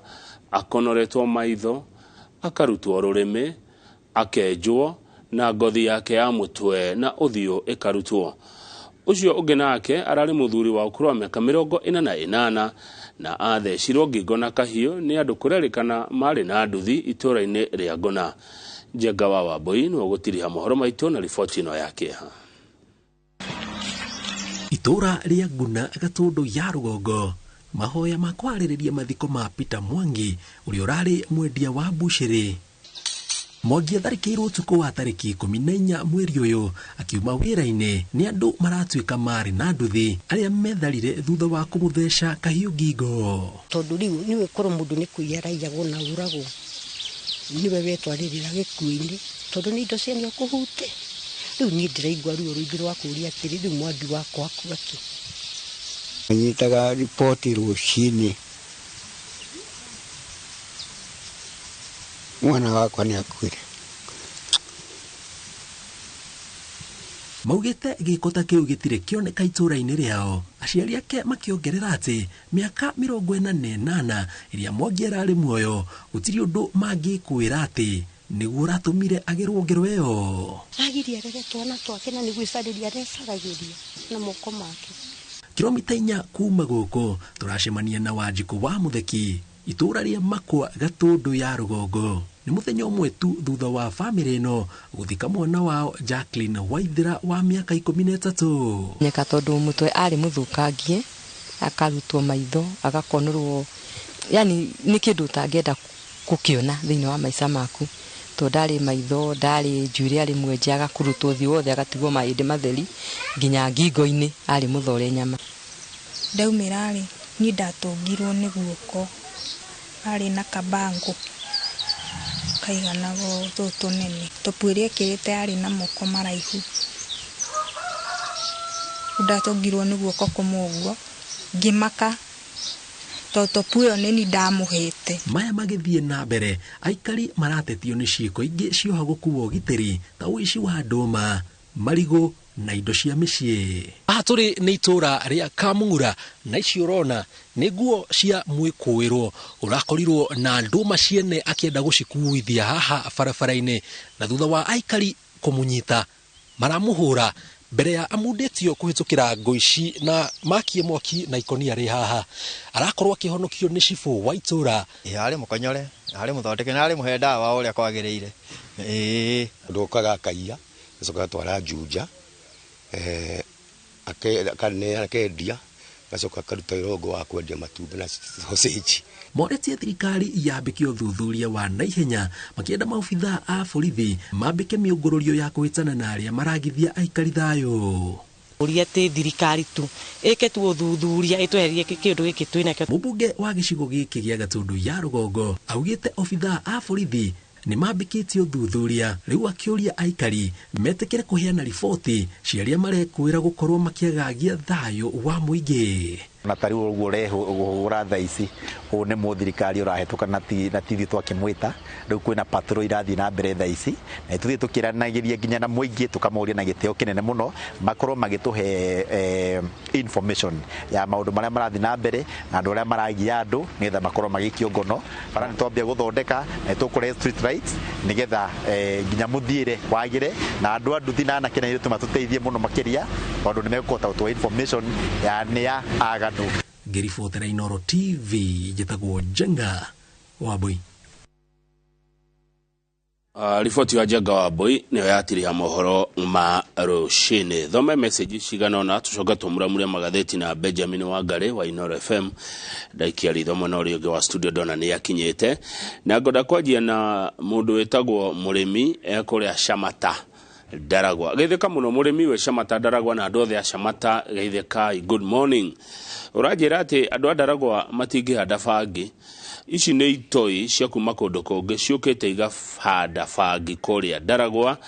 akonoretwo maitho, akarutwo rũrĩmĩ, akenjwo na ngothi yake ya mũtwe na ũthiũ ĩkarutwo. Ũcio ũngĩ nake ararĩ mũthuri wa ũkũrũ wa mĩaka 48 na athecirwo ngingo na kahiũ nĩ andũ kũrerĩkana marĩ na nduthi itũra-inĩ rĩa Ngũna. Njenga wa Wambui nĩwe ũgũtiriha mohoro maitũ na riboti ĩno ya kĩeha. Itũra rĩa Ngũna Gatũndũ ya Rũgongo, mahoya ma kwarĩrĩria mathiko ma Peter Mwangi ũrĩa ũrarĩ mwendia wa mbucĩrĩ. Mwangi atharĩkĩirwo ũtukũ wa tarĩki 14 mweri ũyũ akiuma wĩra-inĩ nĩ andũ maratuĩka marĩ na nduthi arĩa metharire thutha wa kũmũtheca kahiũ ngingo. Tondũ rĩu nĩwe korwo mũndũ nĩ kũiya araiyagwo na ũragwo, nĩwe wetwarĩrĩra gĩkuũ-inĩ tondũ nĩ indo ciene ũkũhute. Rĩu niĩ ndĩraigua ruo rũingĩ rwa kũũria atĩrĩ, rĩu Mwangi wakwa akua kĩ? Nyitaga riboti rũcinĩ, mwana wakwa nĩ akuire. Maugĩte gĩko ta kĩu gĩtirĩ kĩoneka itũra-inĩ rĩao. Aciari ake makĩongerera atĩ mĩaka 48 ĩrĩa Mwangi ararĩ muoyo gũtirĩ ũndũ mangĩkwĩra atĩ nĩguo ũratũmire agerwo ngero ĩyo. Agirie arere twana twake na nĩ gwĩcarĩria arecaragĩria na moko make. Kilomita 4 kuma gũkũ tũracemania na Wanjikũ wa Mũtheki itũra rĩa Makwa Gatũndũ ya Rũgongo. Nĩ mũthenya ũmwe tu thutha wa bamĩrĩ ĩno gũthika mwana wao Jacqueline Waithera wa mĩaka 13. Nyeka tondũ mũtwe arĩ mũthũkangie, akarutwo maitho, agakonorwo, yani nĩ kĩndũ ũtangĩenda gũkĩona thĩinĩ wa maica maku. Tondũ ndarĩ maitho, ndarĩ njuĩrĩ, arĩ mwenje, agakurutwo ũthiũ wothe, agatigwo mahĩndĩ matheri nginya ngingo-inĩ, arĩ mũthore nyama. Ndaumĩra rĩ, niĩ ndatũngirwo nĩ guoko, arĩ na kabango kaiganaga tũtũ tũnene, topu ĩrĩa ekĩrĩte yarĩ na moko maraihu. Ndatũngirwo nĩ guoko kũmwe ũguo, ngĩmaka tondũ topu ĩyo nĩ niĩ ndamũhete. Maya magĩthiĩ na mbere, aikari maratetio nĩ ciĩko ingĩ ciohagwo kuwa ũgitĩri ta ũici wa ndũma, marigũ na indo cia mĩciĩ. Haha tũrĩ nĩ itũra rĩa Kamung'ura na ici ũrona nĩ nguo cia mwĩkũĩrwo ũrakorirwo na ndũma ciene akĩenda gũcikuithia haha barabara-inĩ, na thutha wa aikari kũmũnyita maramũhũra mbere ya amundĩtio kũhĩtũkĩra ngũ ici na makie mwaki na ikonia rĩ haha. Arakorwo akĩhonokio nĩ cibũ wa itũra. Arĩ mũkonyore, arĩ mũthondeke na arĩ mũhe ndawa ũrĩa kwagĩrĩire. Ĩĩ andũ okaga akaiya, acoka atwara Juja, akendia, agacoka akaruta wĩra wa kwendia matumbĩ na sausage. Moretie thirikari yambĩke ũthuthuria wa naihenya makĩenda maobithaa a borithi mambĩke mĩũngũrũrio ya kũhĩtana na arĩa maragithia aikari thayũ. Ũria atĩ thirikari tu ĩke tu ũthuthuria ĩtweherie kĩũndũ gĩkĩ twĩnakĩo. Mũmbunge wa gĩcigo gĩkĩ gĩa Gatũndũ ya Rũgongo augĩte obithaa a borithi nĩ mambĩkĩtie ũthuthuria, rĩu akĩũria aikari metĩkĩre kũheana riboti cia arĩa marekwĩra gũkorwo makĩagagia thayũ wa mũingĩ. Na ta rĩu ũguo ũrehũra thaa ici, ũũ nĩ mũthirikari ũrahĩtũka na ti ithuĩ twakĩmwĩta. Rĩu kwĩna patrol irathiĩ na mbere thaa ici, na tũthiĩ tũkĩranagĩria nginya na mũingĩ, tũkamoria na gĩtĩo kĩnene mũno makorwo magĩtũhe information ya maũndũ marĩa marathiĩ na mbere na andũ arĩa maragia andũ nĩgetha makorwo magĩikio ngono. Bara nĩ twambia gũthondeka na tũkũrehe street lights nĩgetha nginya mũthiĩre wagĩre, na andũ a nduthi na anake na airĩtu matũteithie mũno makĩria tondũ nĩ mekũhota gũtũhe information ya nĩa aganu. Ngĩribotera Inooro TV njĩtagwo Njenga Wambui. Riboti ya Njenga Wambui nĩyo yatiriha mohoro ma rũcinĩ. Thome message cigana ũna tũcoke tũmuramure magathĩti na Benjamin Wangari wa Inooro FM. Ndaikia ritho mwena ũrĩa ũngĩ wa studio ndona nĩ akinyĩte, na ngwenda kwanjia na mũndũ wĩtagwo mũrĩmi ekũrĩa Shamata Ndaragwa. Geithĩka mũno mũrĩmi wĩ Shamata Ndaragwa na andũ othe a Shamata, geithĩkai, good morning. Ũranjĩra atĩ andũ a Ndaragwa matingĩhanda bangi. Ici nĩ itoi cia kuma kũndũ kũngĩ ciũkĩte igahanda bangi kũrĩa Ndaragwa,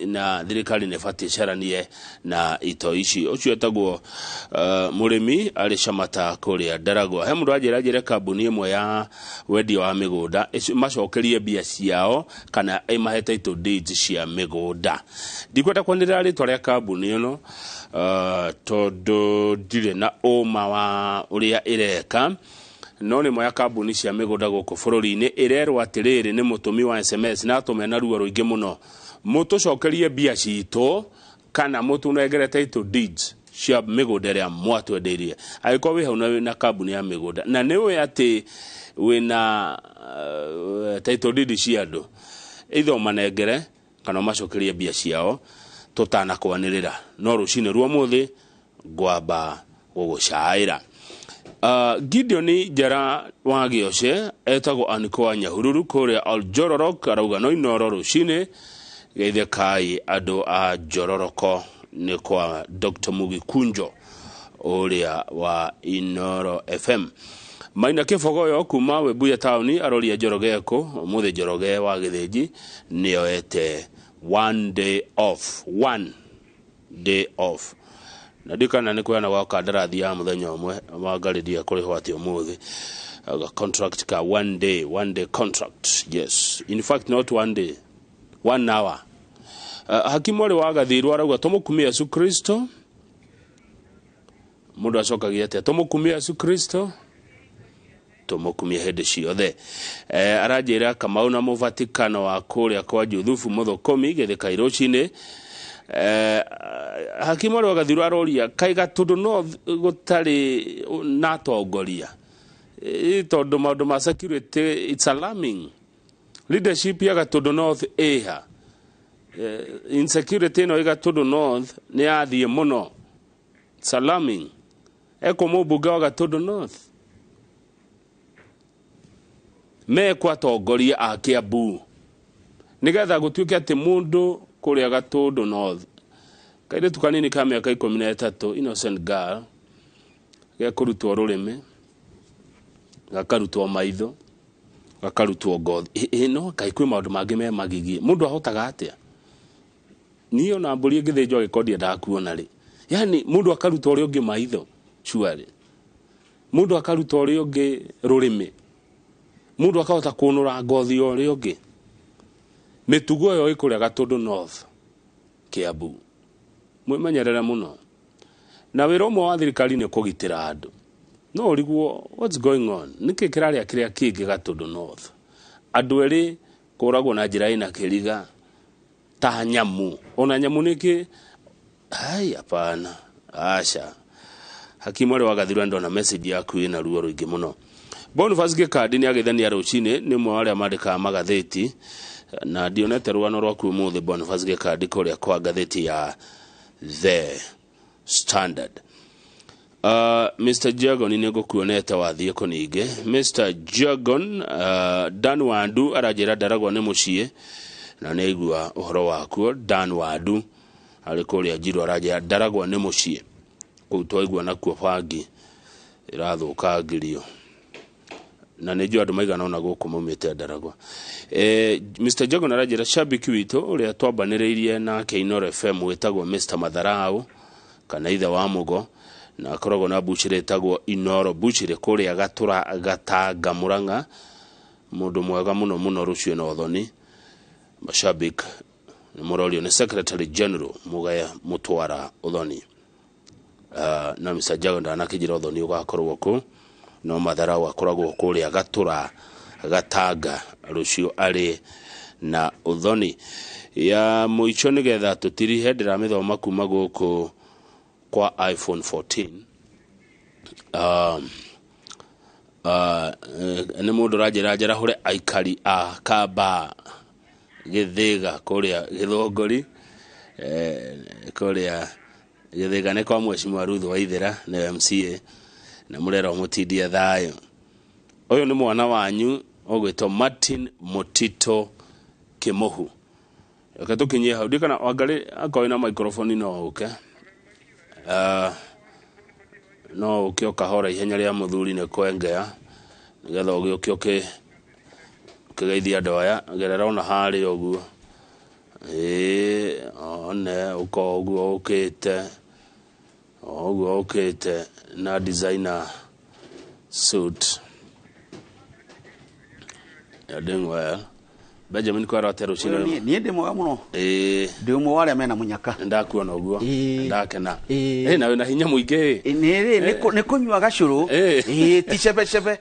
na thirikari nĩ ĩbatiĩ ĩcaranie na itoi ici. Ũcio etagwo mũrĩmi arĩ Shamata kũrĩa Ndaragwa. He mũndũ anjĩra njĩre kambuni ĩmwe ya wendia wa mĩgũnda macokerie mbia ciao kana ĩmahe title deeds cia mĩgũnda. Ndikwenda kwanĩrĩra rĩtwa rĩa kambuni ĩno, tondũ ndirĩ na ũma wa ũrĩa ĩreka, no nĩ ya kambuni cia mĩgũnda gũkũ bũrũri-inĩ ĩrerwo atĩrĩrĩ nĩ mũtũmi wa SMS na atũme na ruo rũingĩ mũno, mũtũcokerie mbia citũ kana mũtũnengere title deeds cia mĩgũnda ĩrĩa mwatwendeirie. Angĩkorwo wĩ hau na wĩna kambuni ya mĩgũnda na nĩ ũĩ atĩ wĩna title deed cia andũ, either ũmanengere kana ũmacokerie mbia ciao tũtanakwanĩrĩra. No rũcinĩ rwa ũmũthĩ ngwamba gũgũcaĩra. Gideon Njara wa Gĩoce etagwo Aniko wa Nyahururu kũrĩa Oljororok arauga no Inooro rũcinĩ, geithĩkai andũ a Njororoko nĩ kwa Dr. Mugikunjo ũrĩa wa Inooro FM. Maina Kĩbogoyo kuma Webuye taũni aroria Njoroge kũ ũmũthĩ. Njoroge wa Gĩthĩnji nĩoete one day off, one day off, na ndikana nĩ kũheana gwa kandarathi ya mũthenya ũmwe wangarĩria kũrĩhwo atĩ ũmũthĩ. A contract ka one day, one day contract, yes, in fact not one day, one hour. Hakimu arĩ wa Gathirwo arauga tũmũkumie Yesu Kristo. Mũndũ acokagia atĩa? Tũmũkumie Yesu Kristo, tũmũkumie hĩndĩ ciothe. Aranjĩra Kamau na mũvatikano wa kũrĩa kwa Juthubu Mũthũkũmi gĩthĩka rũcinĩ. Hakimu arĩ wa Gathirwo aroria kaĩ Gatũndũ North gũtarĩ na atongoria, tondũ maũndũ ma security, it's alarming. Leadership ya Gatũndũ North ĩha? Insecurity ĩno ĩ Gatũndũ North nĩ yathiĩ mũno, it's alarming. Eko mũmbunge wa Gatũndũ North mekwo atongoria a Kiambu nĩgetha gũtuĩke atĩ mũndũ kũrĩa Gatũndũ North, kairĩtu kanini ka mĩaka 13, innocent girl, gekũrutwo rũrĩmĩ, gakarutwo maitho, gakarutwo ngothi. No kaĩ kwĩ maũndũ mangĩ me magigi mũndũ ahotaga atĩa? Niĩ ona mbũri ĩngĩthĩnjwo agĩkorwo ndiendaga kuona rĩ, yani mũndũ akaruta ũrĩa ũngĩ maitho surely, mũndũ akaruta ũrĩa ũngĩ rũrĩmĩ, mũndũ akahota kũnũra ngothi ya ũrĩa ũngĩ. Mĩtugo ĩyo ĩkũrĩa Gatũndũ North Kiambu, mwĩmenyerere mũno. Na wĩra ũmwe wa thirikari nĩ kũgitĩra andũ. No ũrigwo what's going on, nĩkĩ kĩrarĩa kĩrĩa kĩngĩ Gatũndũ North? Andũ erĩ kũragwo na njĩra ĩna kĩriga ta nyamũ, ona nyamũ nĩkĩ? Ai, hapana, aca. Hakimu arĩ wa Gathirwa, ndona message yaku ĩna ruo rũingĩ mũno. Boniface Gĩkandi nĩ agĩthania rũcinĩ, nĩ ũmwe wa arĩa mandĩkaga magathĩti, na ndionete rũgano rwaku ũmũthĩ Boniface Gĩkandi kũrĩa kwa ngathĩti ya The Standard. Mr. Jagon nĩ ngũkuonete wathiĩ kũningĩ. Mr. Jagon, Dan Wandu aranjĩra Ndaragwa nĩ mũciĩ na nĩ aigua ũhoro wakuo. Dan Wandu arĩ kũrĩa Njirũ aranjĩra Ndaragwa nĩ mũciĩ, kũu twaigua nakuo bangi ĩrathũkangirio na nĩ njũĩ andũ maigana ũna gũkũ maumĩte Ndaragwa. Mr. Jagon aranjĩra shabiki witũ ũrĩa twambanĩrĩirie nake Inooro FM wĩtagwo Mr. Matharau kana ithe wa Mũgo, na akoragwo na buchĩrĩ ĩtagwo Inooro Buchĩrĩ kũrĩa Gatũra Gatanga Mũrang'a, mũndũ mwega mũno mũno. Rũciũ na ũthoni mashabik nĩ mũrorio nĩ Secretary General Mũgaya Mũtwara ũthoni. Na Mr. Jagon ndanakĩnjĩra ũthoni ũgakorwo kũ, no Matharau akoragwo kũrĩa Gatũra Gatanga rũciũ arĩ na ũthoni. Ya mũico nĩgetha tũtirihe, ndĩramĩthoma kuma gũkũ kwa iPhone 14. Nĩ mũndũ ũranjĩra njarahũre aikari a Kamba Gĩthĩga kũrĩa Gĩthũngũri, kũrĩa Gĩthĩga nĩ kwa Mheshimiwa Ruth Waithera nĩwe MCA na mũrerwo mũtindie thayũ. Ũyũ nĩ mwana wanyu ũgwĩtwo Martin Mutito Kĩmũhu. Reke tũkinyie hau ndikana Wangarĩ akorwo na microphone no ũke. No ũke ũkahora ihenya rĩa mũthuri nĩ kwengea nĩgetha ũgĩũke ũkĩgeithia andũ aya. Gerera ona harĩa ũguo, ĩĩ one ũka ũguo ũkĩte o ũguo ũkĩte na designer suit. You're doing well. Benjamin kwara atĩa rũcinĩ? Niĩ ndĩ mwega mũno. Ĩĩ ndĩ ũmwe wa arĩa mena mũnyaka. Ndakuona ũguo ndakena. Ĩ na wĩna hinya mũingĩ. Nĩ rĩ nĩ kũnyua gacũrũ. Ĩĩ ti cebecebe.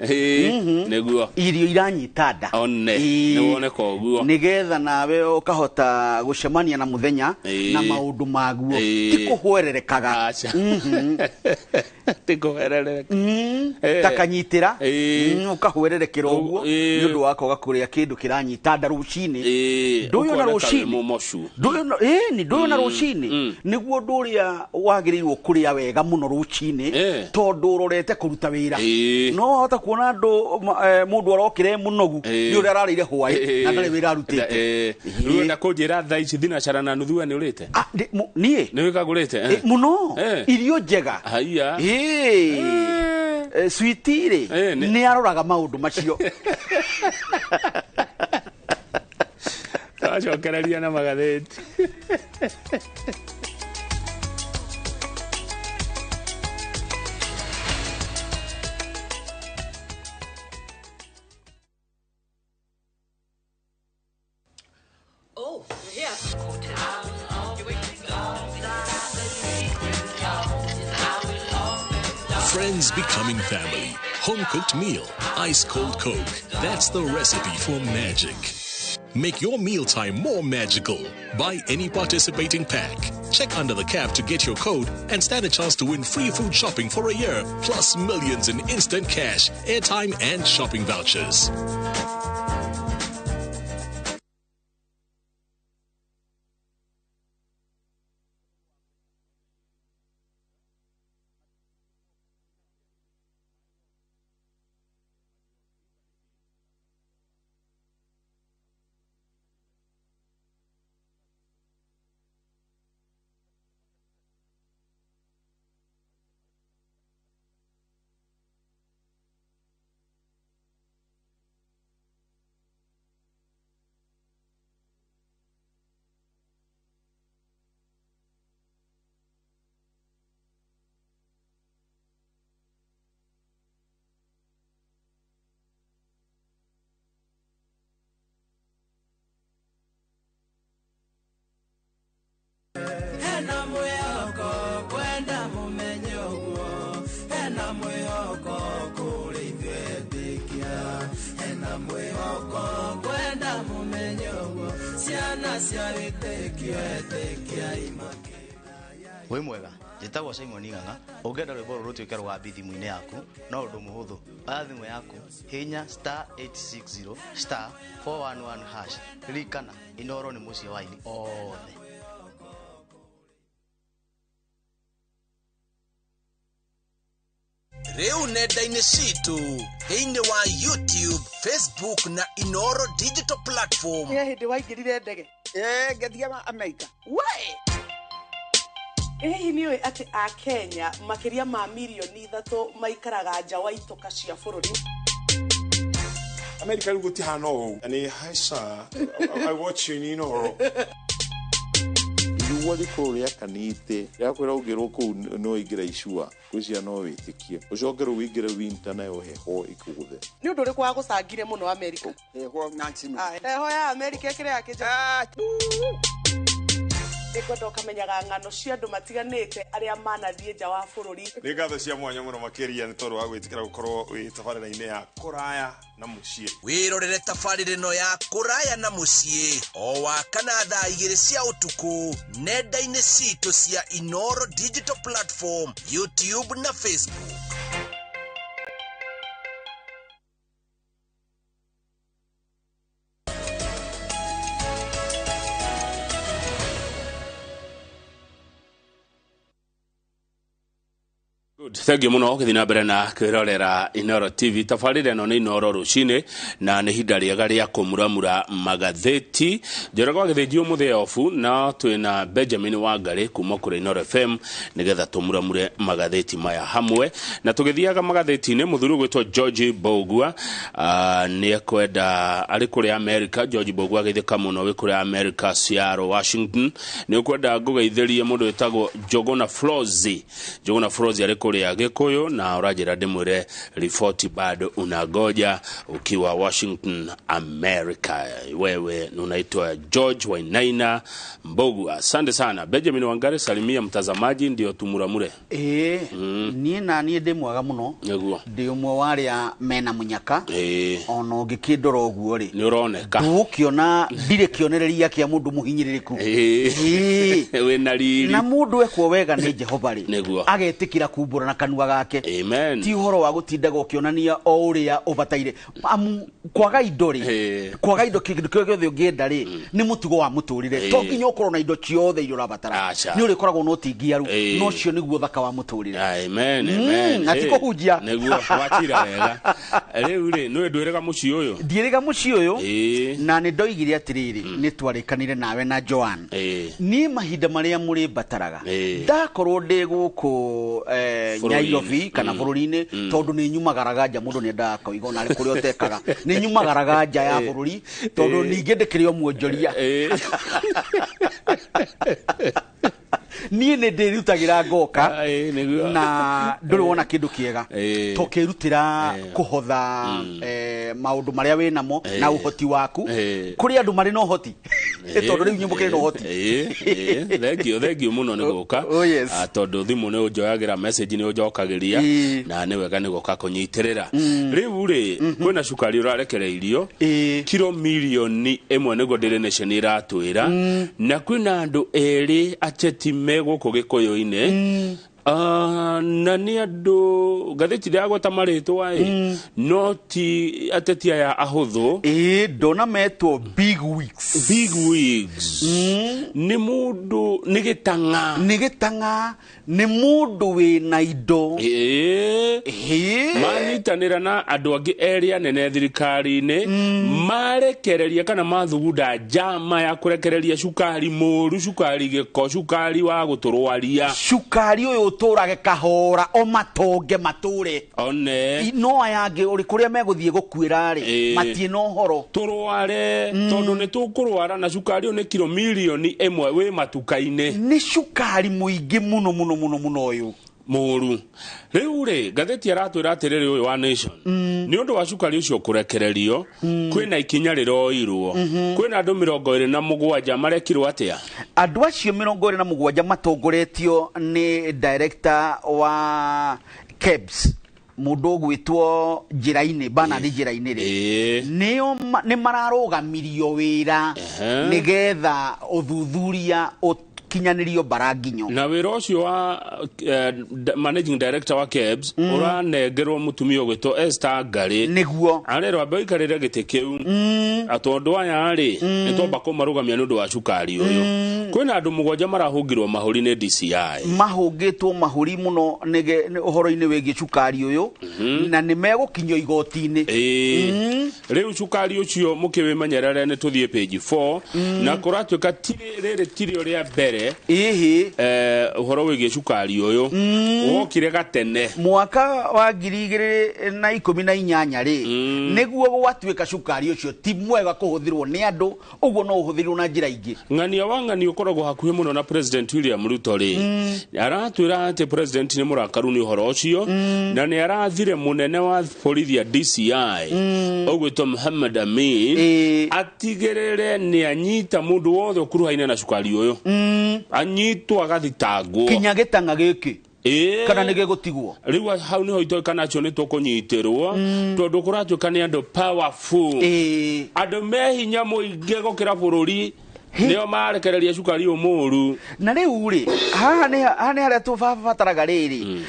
Nĩguo irio iranyita nda. One nĩ woneka ũguo nĩgetha nawe ũkahota gũcemania na mũthenya na maũndũ maguo, ti kũhwererekaga. Ti kũhwerereka ta kanyitĩra ũkahwererekera ũguo nĩ ũndũ wa kwaga kũrĩa kĩndũ kĩranyita nda rũcinĩ. Ndũyũ na rũcinĩ ĩni ndũyũ na rũcinĩ nĩguo ũndũ ũrĩa wagĩrĩirwo kũrĩa wega mũno rũcinĩ, tondũ ũrorete kũruta wĩra. No wahota kuona andũ mũndũ arokire mũnogu nĩ ũrĩa ararĩire hwaĩ na ndarĩ wĩra arutĩte. Rĩu enda kũnjĩra thaa ici thinacara na nuthu we nĩ ũrĩte? Niĩ nĩ wĩkagũrĩte mũno irio njega. Haiya Switi rĩ nĩ aroraga maũndũ macio. Twacokereria na magathĩti. Friends becoming family, home-cooked meal, ice-cold Coke. That's the recipe for magic. Make your mealtime more magical. Buy any participating pack. Check under the cap to get your code and stand a chance to win free food shopping for a year, plus millions in instant cash, airtime and shopping vouchers. Wĩ mwega, njĩtagwo Simon Ng'ang'a. Ũngĩenda rwĩmbo rũrũ rũtuĩke rũgambi thimũ-inĩ yaku no ũndũ mũhũthũ. Oya thimũ yaku, hihinya *860 *411#. Ririkana, Inooro nĩ mũciĩ wa aini othe. Rĩu nenda-inĩ citũ thĩinĩ wa YouTube, Facebook na Inooro digital platform. Nĩ hĩndĩ waingĩrire ndege? Ngĩthiĩ Amerika. We! Hihi nĩ ũĩ atĩ a Kenya makĩria ma mirioni 3 maikaraga nja wa itoka cia bũrũri? Amerika rĩu gũtihana ũũ. Nĩ hi sir, I watch you in Inooro. Riũa rĩkorwo rĩakanĩte rĩakwĩra ũngĩrwo kũu no ũingĩre icua ngwĩciria no wĩtĩkie ũcoke rĩu ũingĩre winter nayo heho ĩkũgũthe. Nĩ ũndũ ũrĩkũ wagũcangire mũno Amerika? Heho Nancy. Heho ya Amerika ĩkĩrĩ ya kĩnja. Nĩngwenda ũkamenyaga ng'ano cia andũ matiganĩte arĩa manathiĩ nja wa bũrũri. Nĩ ngatho cia mwanya mũno makĩria nĩ tondũ wa gwĩtĩkĩra gũkorwo wĩ tabarĩra-inĩ ya kũraya na mũciĩ. Wĩrorere tabarĩra ĩno ya kũraya na mũciĩ o wa kana thaa 2 cia ũtukũ nenda-inĩ citũ cia Inooro digital platform, YouTube na Facebook. Thengiũ mũno ũgĩthiĩ na mbere na kwĩrorera Inoro TV. Tabarĩra ĩno nĩ Inoro rũcinĩ na nĩ ihinda rĩega rĩa kũmuramura magathĩti. Njoroge wa Gĩthĩnji ũmũthĩ obu na twĩna Benjamin Wangarĩ kuma kũrĩ Inoro FM nĩgetha tũmuramure magathĩti maya hamwe. Na tũgĩthiaga magathĩti-inĩ, mũthuri ũgwĩtwo George Mbũgua nĩ ekwenda arĩ kũrĩa America. George Mbũgua ageithĩka mũno wĩ kũrĩa America, Seattle, Washington. Nĩ ũkwenda ngũgeithĩrie mũndũ wĩtagwo Njũgũna Flozi. Njũgũna Flozi arĩ kũrĩa Gĩkũyũ na ũranjĩra ndĩmwĩre riboti bado unangoja ukiwa Washington America. Wewe unaitwa George Wainaina Mbũgua. Asante sana Benjamin Wangari, salimia mtazamaji ndio tumuramure. Ĩĩ, niĩ na niĩ ndĩ mwega mũno. Nĩguo. Ndĩ ũmwe wa arĩa mena mũnyaka. Ona ũngĩkĩndora ũguo rĩ, nĩ ũroneka. Ndũgũkĩona ndirĩ kĩonereria kĩa mũndũ mũhinyĩrĩrĩku. Wĩna riri. Na mũndũ ekwo wega nĩ Jehova rĩ, Nĩguo. agetĩkĩra kumbũra na kanua gake. Amen. Ti ũhoro wa gũtindaga ũkĩonania o ũrĩa ũbataire. Amu kwaga indo rĩ, kwaga indo kĩndũ kĩrĩa gĩothe ũngĩenda rĩ, nĩ mũtugo wa mũtũrĩre. To nginya ũkorwo na indo ciothe iria ũrabatara. Aca. Nĩ ũrĩkoragwo na ũtingiaru. No ũcio nĩguo ũthaka wa mũtũrĩre. Amen, amen. Na ti kũhunjia. Nĩguo wachira wega. Rĩu rĩ, nĩwe ndwĩrĩga mũciĩ ũyũ? Ndiĩrĩga mũciĩ ũyũ. Na nĩ ndoigire atĩrĩrĩ, nĩ twarĩkanire nawe na Joan. Niĩ mahinda marĩa mũrĩmbataraga, ndakorwo ndĩ gũkũ Bũrũri-inĩ. Nairobi kana bũrũri-inĩ, tondũ nĩ nyumagaraga nja, mũndũ nĩ endaga koiga ona kũrĩa ũtekaga. Nĩ nyumagaraga nja ya bũrũri, tondũ ningĩ ndĩkĩrĩ o mwonjoria. Niĩ nĩ ndĩrutagĩra ngoka na ndũrĩ wona kĩndũ kĩega tũkĩrutĩra kũhotha maũndũ marĩa wĩ namo na ũhoti waku. Kũrĩ andũ marĩ na ũhoti, tondũ rĩu inyuĩ mũkĩrĩ na ũhoti. Thengio, thengio mũno nĩ gũka. Oh, yes. Tondũ thimũ nĩ ũnjoyagĩra, message nĩ ũnjokagĩria, na nĩ wega nĩ gũka kũnyitĩrĩra. Rĩu rĩ, kwĩna cukari ũrarekereirio kiro 1 million nĩguo Daily Nation iratwĩra, na kwĩna andũ erĩ ateti me gũkũ Gĩkũyũ-inĩ. Na nĩ andũ ngathĩti ndĩragweta marĩtwa ĩ, no ti ateti aya ahũthũ. Ĩĩ, ndona metwo big wigs. Big wigs. Nĩ mũndũ nĩ gĩtang'a. Nĩ gĩtang'a, nĩ mũndũ wĩna indo. Manyitanĩra na andũ angĩ erĩ anene thirikari-inĩ, marekereria kana mathugunda njama ya kũrekereria cukari mũru, cukari gĩko, cukari wa gũtũrwaria. Cukari ũyũ ũtũrage kahora o matonge matũre. One. No aya angĩ ũrĩ kũrĩa megũthiĩ gũkuĩra rĩ, matiĩ na ũhoro. Tũrware, tondũ nĩ tũkũrwara, na cukari ũyũ nĩ kiro 1 million wĩ matuka-inĩ. Nĩ cukari mũingĩ mũno mũno mũno mũno ũyũ mũru. Rĩu rĩ, ngathĩti aratwĩra atĩrĩrĩ, ũyũ wa Nation, nĩ ũndũ wa cukari ũcio kũrekererio, kwĩna ikinya rĩroirwo. Kwĩna andũ 27 marekirwo atĩa? Andũ acio 27 matongoretio nĩ director wa KEBS, mũndũ ũgwĩtwo Njĩra-inĩ, Bernard Njĩra-inĩ rĩ, nĩo nĩ mararũgamirio wĩra nĩgetha ũthuthuria ũkinyanĩrio bara nginyo. Na wĩra ũcio wa managing director wa KEBS ũranengerwo mũtumia ũgwĩtwo Esther Ngarĩ. Nĩguo. Arerwo ambe ũikarĩre gĩtĩ kĩu, tondũ aya rĩ, nĩ twamba kũmarũgamia nĩ ũndũ wa cukari ũyũ. Kwĩna andũ 7 marahũngirwo mahũri nĩ DCI. Mahũngĩtwo mahũri mũno nĩ ũhoro-inĩ wĩgiĩ cukari ũyũ, na nĩ megũkinyio igoti-inĩ. Rĩu cukari ũcio mũkĩwĩmenyerere, nĩ tũthiĩ page 4, na kũratuĩka rĩrĩ tirio rĩa mbere. Ũhoro wĩgiĩ cukari ũyũ wokire gatene. Mwaka wa 2018 rĩ, nĩguo gwatuĩka cukari ũcio ti mwega kũhũthĩrwo nĩ andũ, ũguo no ũhũthĩrwo na njĩra ingĩ. Ng'ania wa Ng'ania ũkoragwo hakuhĩ mũno na President William Ruto rĩ, aratwĩra atĩ president nĩ mũrakaru nĩ ũhoro ũcio, na nĩ arathire mũnene wa borithi ya DCI ũgwĩtwo Muhammad Amin atigĩrĩre nĩ anyita mũndũ wothe ũkuruhaine na cukari ũyũ, anyitwo agathitangwo. Kinya gĩtang'a gĩkĩ kana nĩ gĩgũtigwo. Rĩu hau nĩho itoĩ nacio nĩ tũkũnyitĩrwo, tondũ kũratuĩka nĩ andũ powerful, andũ me hinya mũingĩ gũkĩra bũrũri. Nĩo marekereria cukari ũyũ mũru. Na rĩu rĩ, haha nĩ haha nĩ harĩa tũbataraga rĩrĩ,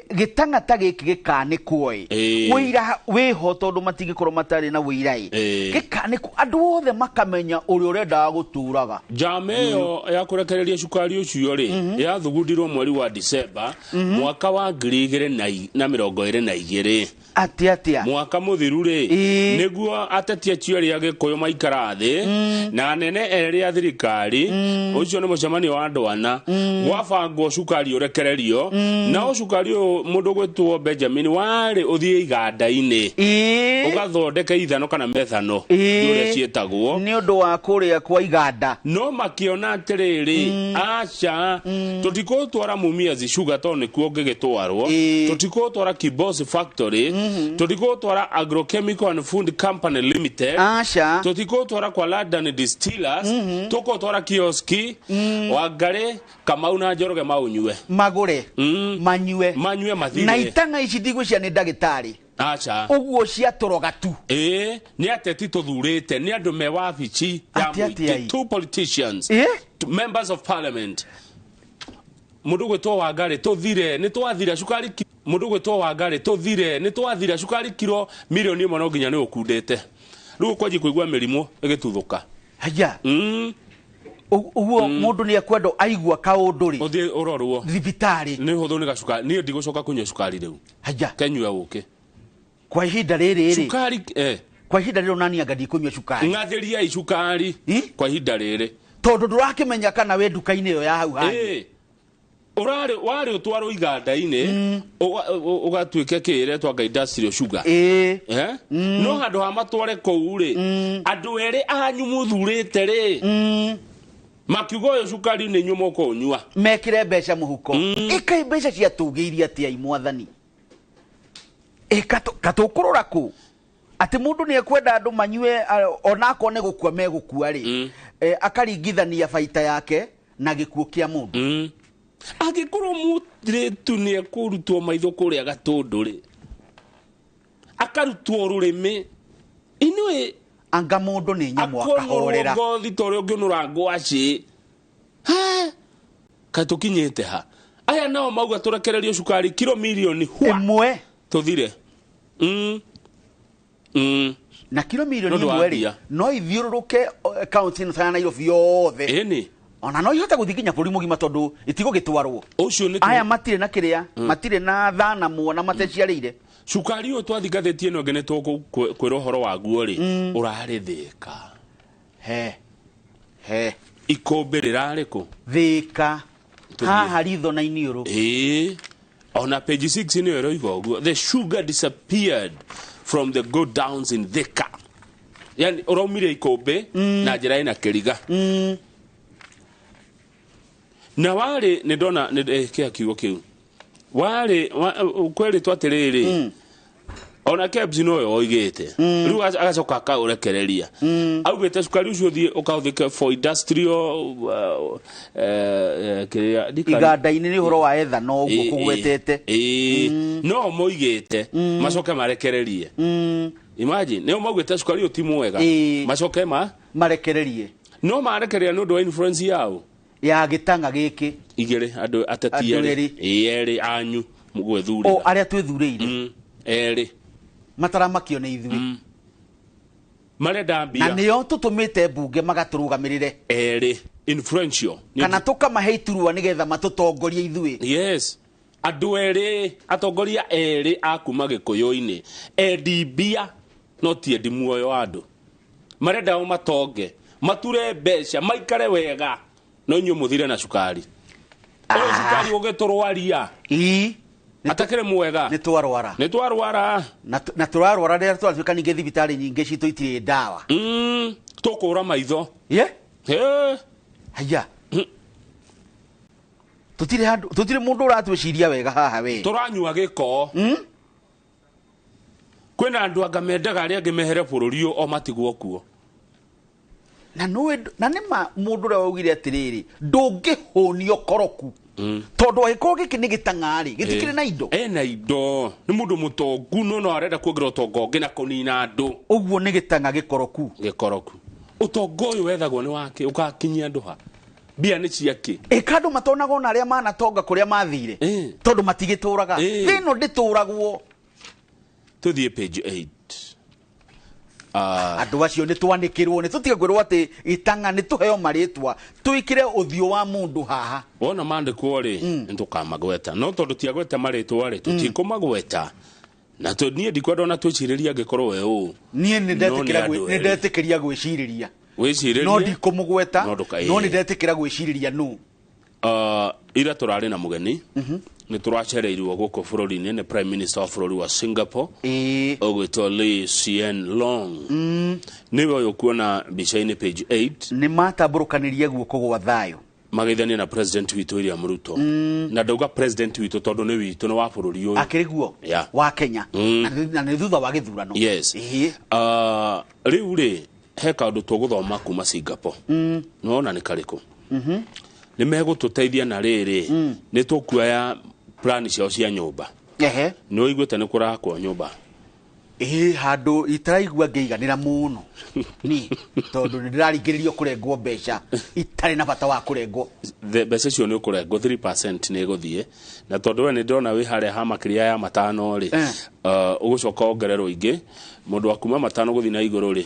gĩtang'a ta gĩkĩ gĩkanĩkwo ĩ, wĩira wĩho, tondũ matingĩkorwo matarĩ na wĩira ĩ, gĩkanĩkwo andũ othe makamenya ũrĩa ũrendaga gũtũraga. Njama ĩyo ya kũrekereria cukari ũcio rĩ, yathugundirwo mweri wa Disemba mwaka wa 2022. Atĩ atĩa? Mwaka mũthiru rĩ, nĩguo ateti acio erĩ a Gĩkũyũ maikara thĩ na anene erĩ a thirikari. Ũcio nĩ mũcemanio wa andũ ana, gwabangwo cukari ũrekererio. Nao cukari ũyũ, mũndũ gwĩtwo Benjamin, warĩ ũthiĩ iganda-inĩ ũgathondeke ithano kana methano, nĩ ũrĩa ciĩtagwo. Nĩ ũndũ wa kũrĩa kwa iganda. No makĩona atĩrĩrĩ, aca, tũtikũtwara Mumias Sugar tondũ nĩkuo ũngĩgĩtwarwo, tũtikũtwara Kibos Factory, tũtikũtwara Agrochemical and Food Company Limited, aca, tũtikũtwara kwa London Distillers, tũkũtwara kioski Wangari, Kamau na Njoroge maũnyue. Magũre, manyue. Manyue mathire. Na itang'a ici ndigwĩciria nĩ ndagĩtarĩ. Aca. Ũguo ciatũroga tu. Ĩĩ, nĩ ateti tũthurĩte, nĩ andũ me wabici ya Atĩ atĩa mũingĩ, ĩ? two politicians, two members of parliament. Mũndũ gwĩtwo Wangari, tũthire, nĩ twathira cukari mũndũ gwĩtwo Wangari, tũthire, nĩ twathira cukari kiro 1 million, no nginya nĩ ũkundĩte rĩu ũkwanjia kũigua mĩrimũ ĩgĩtuthũka. Haya. Ũguo mũndũ nĩ ekwenda aigua kaũndũ rĩ, ũthiĩ ũrorwo thibitarĩ. Nĩ hũthũ nĩ gacukari. Niĩ ndigũcoka kũnyua cukari rĩu. Haya. Kenyua ũkĩ. Kwa ihinda rĩrĩ rĩ, cukari kwa ihinda rĩrĩ onani anga ndikũnyua cukari. Ng'athĩriai cukari kwa ihinda rĩrĩ. Tondũ ndũrakĩmenya kana wĩ nduka-inĩ ĩyo ya hau hanyu. Ũrarĩ warĩ ũtwarwo iganda-inĩ, ũgatuĩke kĩretwo anga industrial sugar. No handũ ha matware kũu rĩ, andũ erĩ anyu mũthurĩte rĩ, makiuga ũyũ cukari nĩ inyuĩ mũkũũnyua. Mekĩre mbeca mũhuko. Ĩkai mbeca ciatũgĩirie atĩa, mwathani? Katũkũrora kũ atĩ mũndũ nĩ ekwenda andũ manyue, onakorwo nĩ gũkua megũkua rĩ, akaringithania baita yake na gĩkuũ kĩa mũndũ. Angĩkorwo mũirĩtu nĩ ekũrutwo maitho kũrĩa Gatũndũ rĩ, akarutwo rũrĩmĩ inyuĩ, anga mũndũ nĩ nyamũ akonũrwo akahorera. Ngothi ta ũrĩa ũngĩũnũra ngwacĩ. Kaĩ tũkinyĩte ha? Aya nao mauga tũrekererio cukari kiro mirioni hwa 1. Tũthire. Na kiro mirioni Nĩ ũndũ wa 1 rĩ, mbia. no ithiũrũrũke kaunti ĩno ya Nairobi yothe. Ĩni. Ona no ihote gũthiĩ nginya bũrũri mũgima tondũ itigũgĩtwarwo. Ũcio nĩ Aya matirĩ na kĩrĩa, matirĩ na thana muona mateciarĩire. Cukari ũyũ twathi ngathĩti ĩno ĩngĩ nĩ tũkwĩra ũhoro waguo rĩ, ũrarĩ Thĩka. He he. Ikũmbĩ rĩrarĩ kũ? Thĩka. Tũthiĩ. Haha ritho na iniũrũ. Ĩĩ, ona page 6 nĩyo ĩroiga ũguo, the sugar disappeared from the go downs in Thika, yani ũraumire ikũmbĩ na njĩra ĩna kĩriga. Na warĩ nĩ ndona kĩa kiugo kĩu warĩ kwerĩtwo atĩrĩrĩ, ona KEBS noyo oigĩte rĩu agacoka akaũrekereria, augĩte cukari ũcio ũthiĩ ũkahũthĩke for industrial kĩrĩa Iganda-inĩ, nĩ ũhoro wa ethano ũguo kũgwetete. Ĩĩ, no moigĩte macoke marekererie. Imagine, nĩo maugĩte cukari ũyũ ti mwega, macoke ma marekererie. No marekereria nĩ ũndũ wa influence yao. Ya gĩtang'a gĩkĩ. Igĩrĩ, andũ ateti Andũ erĩ. erĩ. Ĩĩ, erĩ anyu gwĩthurĩra. O arĩa twĩthurĩire. Erĩ. Mataramakio nĩ ithuĩ. Marenda mbia. Na nĩo tũtũmĩte mbunge magatũrũgamĩrĩre. Erĩ influential. Kana tũkamahe iturwa nĩgetha matũtongorie ithuĩ. Yes, andũ erĩ, atongoria erĩ a kuma Gĩkũyũ-inĩ, endi mbia no ti endi muoyo wa andũ. Marenda o matonge, mature mbeca, maikare wega, no inyuĩ mũthire na cukari ũyũ, cukari ũgĩtũrwaria atakĩrĩ mwega. Nĩ twarwara. Nĩ twarwara. Na tũrarwara rĩrĩa tũratuĩka ningĩ thibitarĩ nyingĩ citũ itirĩ ndawa. Tũkũra maitho. Ye. He. Haya, tũtirĩ handũ, tũtirĩ mũndũ ũratwĩciria wega haha we. Tũranyua gĩko. Kwĩna andũ anga mendaga arĩa angĩ mehere bũrũri ũyũ, o matigwo kuo. Na nũĩ na nĩ ma mũndũ ũrĩa waugire atĩrĩrĩ, ndũngĩhũnio koroku, tondũ angĩkorwo gĩkĩ nĩ gĩtang'a-rĩ, gĩtikĩrĩ na indo. Ena indo, nĩ mũndũ mũtongu, no no arenda kuongerera ũtonga ũngĩ na kũnina andũ. Ũguo nĩ gĩtang'a gĩkoroku. Gĩkoroku. Ũtonga ũyũ wethagwo nĩ wake ũgakinyia andũ ha? Mbia nĩ ciake. Ĩka andũ matonaga ona arĩa manatonga kũrĩa mathire tondũ matigĩtũraga. Thĩ ĩno ndĩtũragwo. Tũthiĩ page 8. Andũ acio nĩ twanĩkĩrwo, nĩ tũtige kwĩrwo atĩ itang'a, nĩ tũheo marĩtwa, twĩkĩre ũthiũ wa mũndũ haha. Wona mandĩkwo rĩ, nĩ tũkamagweta, no tondũ tiagweta marĩtwa rĩ, tũtikũmagweta na niĩ ndikwenda ona twĩcirĩrie angĩkorwo we ũũ. Niĩ nĩ No nĩ ndetĩkĩra andũ erĩ. nĩ ndetĩkĩria gwĩcirĩria. Wĩcirĩrie. No ndikũmũgweta. No no nĩ ndetĩkĩra gwĩcirĩria nũ. Ira tũrarĩ na mũgeni, nĩ tũracereirwo gũkũ bũrũri-inĩ nĩ prime minister wa bũrũri wa Singapore ũgwĩtwo Lee Hsien Loong. Nĩwe ũyũ kuona mbica-inĩ page 8. Nĩ matambũrũkanĩrie guoko gwa thayũ. Mageithania na president witũ William Ruto. Na ndauga president witũ tondũ nĩ witũ, nĩ wa bũrũri ũyũ. Akĩrĩ guo wa Kenya. Na nĩ thutha wa gĩthurano. Yes. Rĩu rĩ, he kaũndũ tũgũthoma kuma Singapore. Nĩwona nĩ karĩkũ? Nĩ megũtũteithia na rĩrĩ, nĩ tũkuoya plan ciao cia nyũmba. Nĩ ũiguĩte nĩ kũrakwo nyũmba? Ĩĩ, handũ itaraigua ngĩiganĩra mũno ni tondũ nĩ ndĩraringĩrĩrio kũrengwo mbeca itarĩ na bata wa kũrengwo. Mbeca icio nĩ ũkũrengwo 3% nĩ ĩgũthiĩ, na tondũ we nĩ ndĩrona wĩ harĩa ha makĩria ya 5 rĩ, ũgũcoka wongererwo ingĩ. Mũndũ wa kuma 5 gũthiĩ na igũrũ rĩ,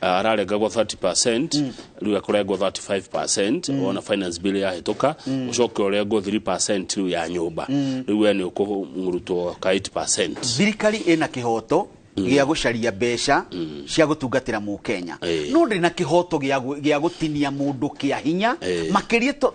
ararengagwo 30%, rĩu ekũrengwo 35%. Wona finance bill yahĩtũka, ũcoke ũrengwo 3% rĩu ya nyũmba. Rĩu we nĩ ũkũng'urutwo ka 8%. Thirikari ĩna kĩhoto gĩa gũcaria mbeca cia gũtungatĩra mũkenya, no ndĩrĩ na kĩhoto gĩa gũtinia mũndũ kĩa hinya. Makĩria to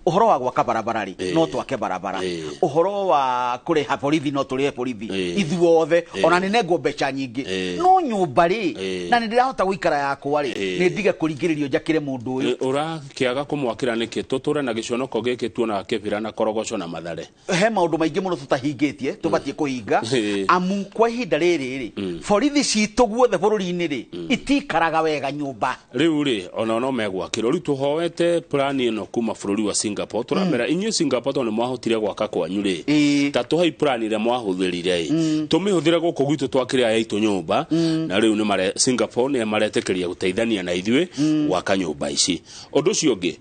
ũhoro wa gwaka barabara rĩ, no twake barabara. Ũhoro wa kũrĩha borithi, no tũrĩhe borithi ithuothe. Ona nĩ nengwo mbeca nyingĩ. No nyũmba rĩ, na nĩ ndĩrahota gũikara yakwa rĩ, nĩ ndige kũringĩrĩrio njakĩre mũndũ ũyũ. Ũrakĩaga kũmwakĩra nĩkĩ? Tũtũre na gĩconoko gĩkĩ tuonaga Kĩbĩra na Korogoco na Mathare. He maũndũ maingĩ mũno tũtahingĩtie tũbatiĩ kũhinga. Amu kwa ihinda rĩrĩ rĩ, borithi citũ guothe bũrũri-inĩ rĩ, itikaraga wega nyũmba. Rĩu rĩ, ona no megwakĩrwo. Rĩu tũhoete plan ĩno kuma bũrũri wa Singapore. Tũramera inyuĩ Singapore, tondũ nĩ mwahotire gwaka kwanyu rĩ, ta tũhei plan ĩrĩa mwahũthĩrire ĩ, tũmĩhũthĩre gũkũ gwitũ twakĩre aya itũ nyũmba. Na rĩu nĩ mare Singapore nĩ maretĩkĩria gũteithania na ithuĩ gwaka nyũmba ici. Ũndũ ũcio ũngĩ,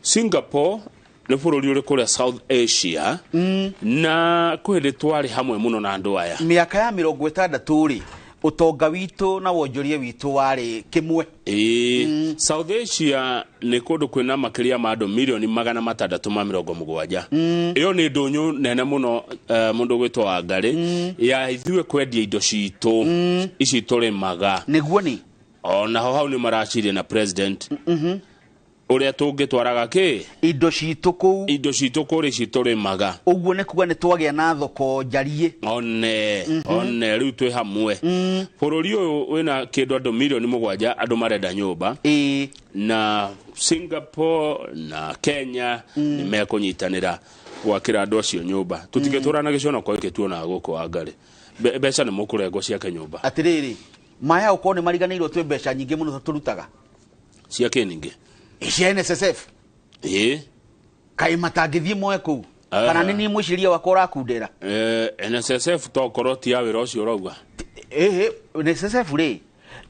Singapore nĩ bũrũri ũrĩ kũrĩa South Asia, na kwĩ hĩndĩ twarĩ hamwe mũno na andũ aya. Mĩaka ya 60 rĩ, ũtonga witũ na wonjoria witũ warĩ kĩmwe. Ĩĩ, South Asia nĩ kũndũ kwĩna makĩria ma andũ 670,000,000. Ĩyo nĩ ndũnyũ nene mũno, mũndũ gwĩtwo Wangarĩ, ya ithuĩ kwendia indo citũ ici tũrĩmaga. Nĩguo nĩ onaho hau nĩ maracirie na president ũrĩa tũngĩtwaraga kĩ indo citũ kũu, indo citũ kũrĩ ici tũrĩmaga. Ũguo nĩ kuga nĩ twagĩa na thoko njariĩ. One one rĩu twĩ hamwe. Bũrũri ũyũ wĩna kĩndũ andũ 7 million, andũ marenda nyũmba. Na Singapore na Kenya nĩ mekũnyitanĩra gwakĩra andũ acio nyũmba, tũtigĩtũra na gĩconoko gĩkĩ tuonaga gũkũ Wangarĩ. Mbeca nĩ mũkũrengwo ciake nyũmba. Atĩrĩrĩ, maya ũkorwo nĩ mariganĩirwo twĩ mbeca nyingĩ mũno tũrutaga. Ciake ningĩ. Cia NSSF. Kaĩ matangĩthiĩ moe kũu? Kana nĩ niĩ mwĩciria wakwa ũrakundĩra? NSSF tokorwo ti ya wĩra ũcio ũrauga. Ĩhĩ, NSSF rĩ,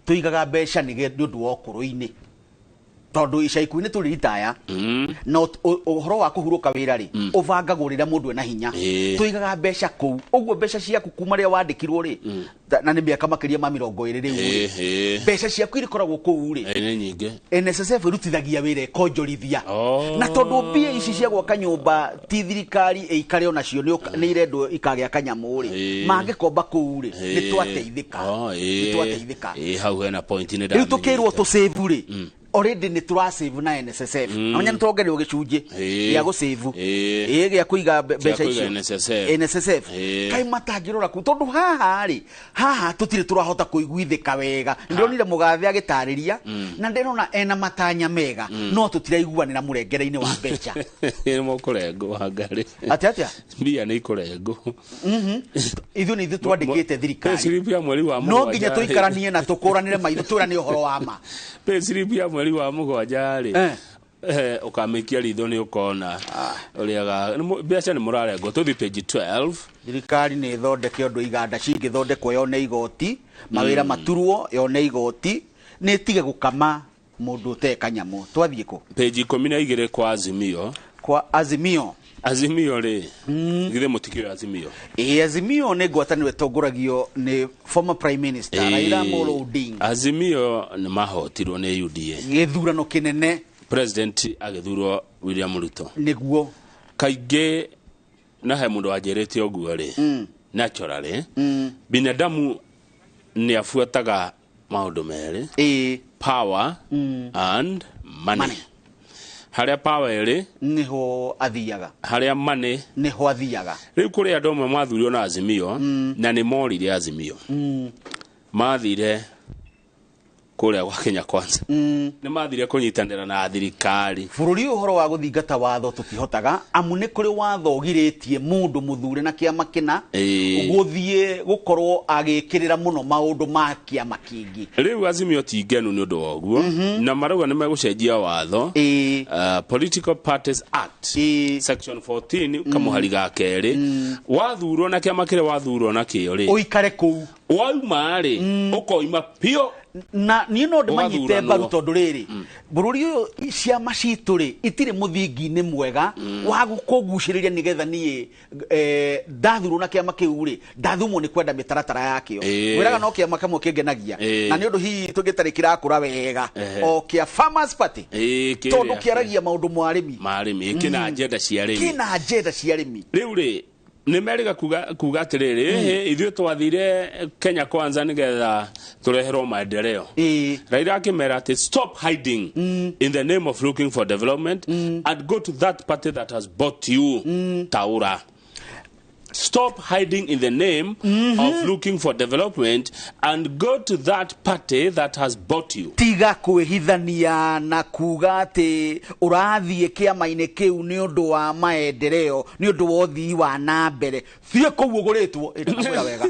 tũigaga mbeca nĩ ũndũ wa ũkũrũ-inĩ, tondũ ica ikuhĩ nĩ tũrĩ ritaya. Na ũhoro wa kũhurũka wĩra rĩ, ũbangagwo rĩrĩa mũndũ ena hinya. Tũigaga mbeca kũu ũguo, mbeca ciaku kuma rĩrĩa wandĩkirwo rĩ, na nĩ mĩaka makĩria ma 20 rĩu rĩ, mbeca ciaku irikoragwo kũu rĩ. Nĩ nyingĩ. NSSF ĩrutithagia wĩra ĩkonjorithia. Na tondũ mbia ici cia gwaka nyũmba ti thirikari ĩikare onacio, nĩ irendwo ikagĩa kanyamũ rĩ, mangĩkomba kũu rĩ, nĩ twateithĩka. Oh, Nĩ twateithĩka. Hau hena point nĩ Rĩu tũkĩrwo ndamĩnyita. tũsave rĩ, already nĩ tũrasave na NSSF. Amenya nĩ tũrongererwo gĩcunjĩ gĩa gũsave, ĩĩ, gĩa kũiga mbeca kũiga icio. NSSF. NSSF. Kaĩ matangĩrora kũu? Tondũ haha rĩ, haha tũtirĩ tũrahota kũiguithĩka wega. Ndĩronire mũgathe agĩtarĩria, na ndĩrona ena matanya mega, no tũtiraiguanĩra mũrengere-inĩ wa mbeca. Nĩ mũkũrengwo, Wangarĩ. Atĩ atĩa? Mbia nĩ ikũrengwo. Ithuĩ nĩ ithuĩ twandĩkĩte thirikari. Payslip ya mweri wa No mũgwanja nginya rĩ. tũikaranie na tũkũranĩre maitho, twĩrane ũhoro wa ma. Payslip ya mweri wa mũgwanja rĩ, ũkamĩkia ritho nĩ ũkona ũrĩa mbeca nĩ mũrarengwo. Tũthiĩ page 12. Thirikari nĩ ĩthondeke ũndũ iganda cingĩthondekwo yone igoti, mawĩra maturwo yone igoti, nĩ ĩtige gũkama. Mũndũ ũte kanyamũ. Twathiĩ kũ? Page 12 kwa Azimio. Kwa Azimio. Azimio rĩ, githĩ mũtikĩũĩ Azimio? Ĩĩ, Azimio nĩ ngwatanĩro ĩtongoragio nĩ former prime minister Raila Amolo Odinga. Azimio nĩ mahotirwo nĩ UDA. Gĩthurano kĩnene. President agĩthurwo William Ruto. Nĩguo. Kaingĩ na he mũndũ wanjĩrĩte ũguo rĩ, naturally binadamu nĩ abuataga maũndũ merĩ. Power and money. Harĩa power ĩrĩ nĩho athiaga, harĩa money nĩho athiaga. Rĩu kũrĩ andũ amwe mathurirwo na Azimio na nĩ morire Azimio. Mathire kũrĩa gwa Kenya Kwanza. Nĩ mathire kũnyitanĩra na thirikari. Bũrũri ũhoro wa gũthingata watho tũtihotaga, amu nĩ kũrĩ watho ũgirĩtie mũndũ mũthure na kĩama kĩna gũthiĩ gũkorwo agĩkĩrĩra mũno maũndũ ma kĩama kĩngĩ. Rĩu Azimio ti ngenu nĩ ũndũ wa ũguo, na marauga nĩ megũcenjia watho. Political Parties Act section 14 kamũhari ga kerĩ, wathurwo na kĩama kĩrĩa wathurwo nakĩo rĩ, ũikare kũu, wauma rĩ, ũkoima biũ. Na niĩ no ndĩmanyite Ũgathuranwo. mbaru tondũ rĩrĩ, bũrũri ũyũ ciama citũ rĩ itirĩ mũthingi-inĩ mwega wa kũgucĩrĩria nĩgetha niĩ ndathurwo na kĩama kĩu rĩ, ndathumwo nĩ kwenda mĩtaratara yakĩo. Wĩraga no kĩama kamwe kĩngenagia, na nĩ ũndũ hihi tũngĩtarĩ kĩrakũra wega, o kĩa Farmers Party, kĩrĩa tondũ kĩaragia maũndũ ma arĩmi. Ma arĩmi, kĩna agenda cia arĩmi. Kĩna agenda cia arĩmi. Rĩu rĩ, nĩ merĩga kuga atĩrĩrĩ, ithuĩ twathire Kenya Kwanza nĩgetha tũreherwo maendeleo. Raila akĩmera atĩ stop hiding in the name of looking for development and go to that party that has bought you. Taura. Stop hiding in the name of looking for development and go to that party that has bought you. Tiga kwĩhithania na kuga atĩ ũrathiĩ kĩama-inĩ kĩu nĩ ũndũ wa maendeleo, nĩ ũndũ wa ũthii wa na mbere. Thiĩ kũu ũgũrĩtwo. Ndanamwĩra wega.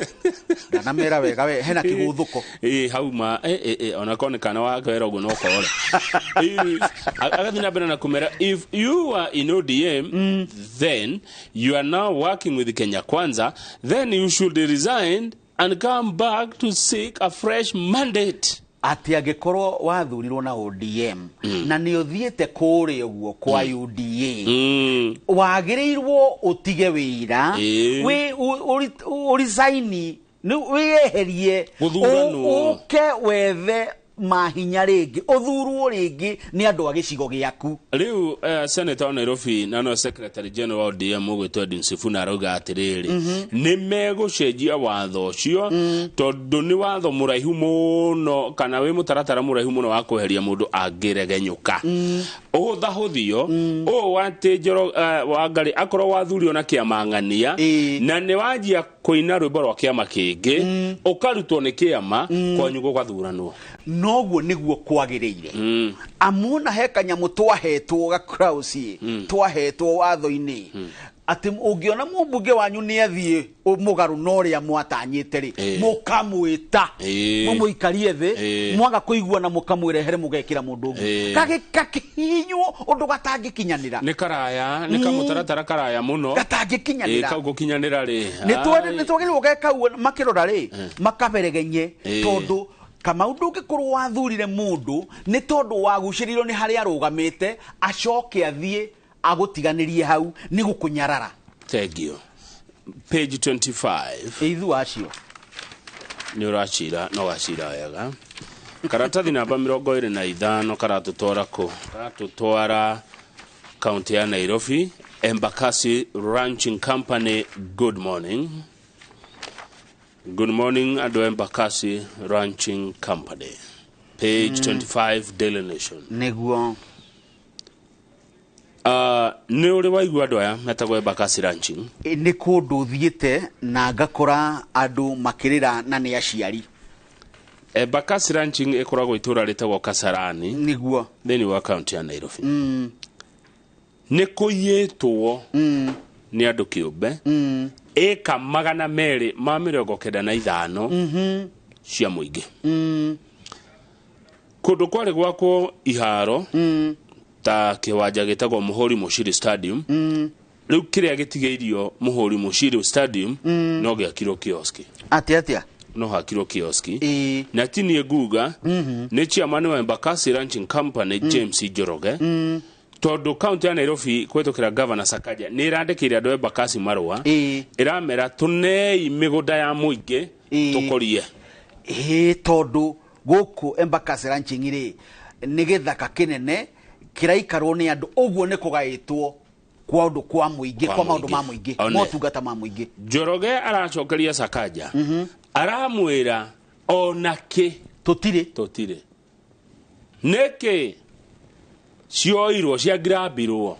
Ndanamwĩra wega we, hena kĩgũthũko. Hau ma, ona korwo nĩ kana wa kwĩra ũguo no kore. Agathiĩ na mbere na kũmera, if you are in ODM, then you are now working with Kenya Kwanza, then you should resign and come back to seek a fresh mandate. Atĩ angĩkorwo wathurirwo na ODM na nĩ ũthiĩte kũrĩa ũguo kwa UDA, wagĩrĩirwo ũtige wĩra, ũrisaini, wĩyeherie, Gũthuranwo. Ũke wethe mahinya rĩngĩ, ũthurwo rĩngĩ nĩ andũ a gĩcigo gĩaku. Rĩu senator wa Nairobi na no secretary general wa ODM ũgwĩtwo Edwin Sifuna arauga atĩrĩrĩ, nĩ megũcenjia watho ũcio, tondũ nĩ watho mũraihu mũno, kana wĩ mũtaratara mũraihu mũno wa kweheria mũndũ angĩregenyũka. Ũhũthahũthio ũũ atĩ Njoro Wangari akorwo wathurio na kĩama ng'ania na nĩ wanjia kũina rwĩmbo rwa kĩama kĩngĩ, ũkarutwo nĩ kĩama kwanyu gũgathuranwo. Noguo nĩguo kwagĩrĩire, amu ona he kanyamũ twahetwo ga clause, twahetwo watho-inĩ atĩ ũngĩona mũmbunge wanyu nĩ athiĩ mũgarũ na ũrĩa mwatanyĩte rĩ, mũkamwĩta, mũmũikarie thĩ, mwaga kũiguana mũkamwĩrehere, mũgekĩra mũndũ ũngĩ. Gakĩhihinywo ũndũ gatangĩkinyanĩra. Nĩ karaya, nĩ kamũtaratara karaya mũno. Gatangĩkinyanĩra. Kau gũkinyanĩra rĩ, Nĩ twagĩrĩirwo geka ũguo makĩrora rĩ, makaberegenye, tondũ Kamau ndũngĩkorwo wathurire mũndũ nĩ tondũ wagucĩrĩirio nĩ harĩa arũgamĩte, acoke athiĩ agũtiganĩrie hau, nĩ gũkũnyarara. Thank you. Page 25. Ithu acio. Nĩ ũracira, no wacira wega. Karatathi namba 25 karatũtwara kũ? Karatũtwara kaunti ya Nairobi, Embakasi Ranching Company, good morning. Good morning, andũ a Embakasi Ranching Company. Page 25, Daily Nation. Nĩguo. Nĩ ũrĩ waigua andũ aya metagwo Embakasi Ranching? Nĩ kũndũ thiĩte na ngakora andũ makĩrĩra na nĩ aciari. Embakasi Ranching ĩkoragwo itũũra rĩtagwo Kasarani. Nĩguo. Thĩinĩ wa kaunti ya Nairobi. Nĩ kũiyĩtwo nĩ andũ kĩũmbe ĩka 295 cia mũingĩ. Kũndũ kwarĩ gwakwo iharo ta kĩwanja gĩtagwo Mũhũri Mũciri Stadium. Rĩu kĩrĩa gĩtigĩirio Mũhũri Mũciri Stadium no gĩakirwo kioski. Atĩ atĩa? No hakirwo kioski na ti niĩ nguga, nĩ chairman wa Embakasi Ranching Company, James Njoroge, tondũ kaunti ya Nairobi kũhetũkĩra Governor Sakaja nĩ ĩrandĩkĩire andũ a Embakasi marũa, ĩramera tũnei mĩgũnda ya mũingĩ tũkũrie. Ĩĩ, tondũ gũkũ Embakasi Ranching rĩ, nĩ gĩthaka kĩnene kĩraikarwo nĩ andũ, ũguo nĩ kũgaĩtwo kwa ũndũ kwa mũingĩ, Kwa kwa maũndũ mũingĩ. Ma mũingĩ, One. motungata ma mũingĩ. Njoroge aracokeria Sakaja, aramwĩra ona kĩ tũtirĩ tũtirĩ, nĩkĩ cioirwo ciangirambirwo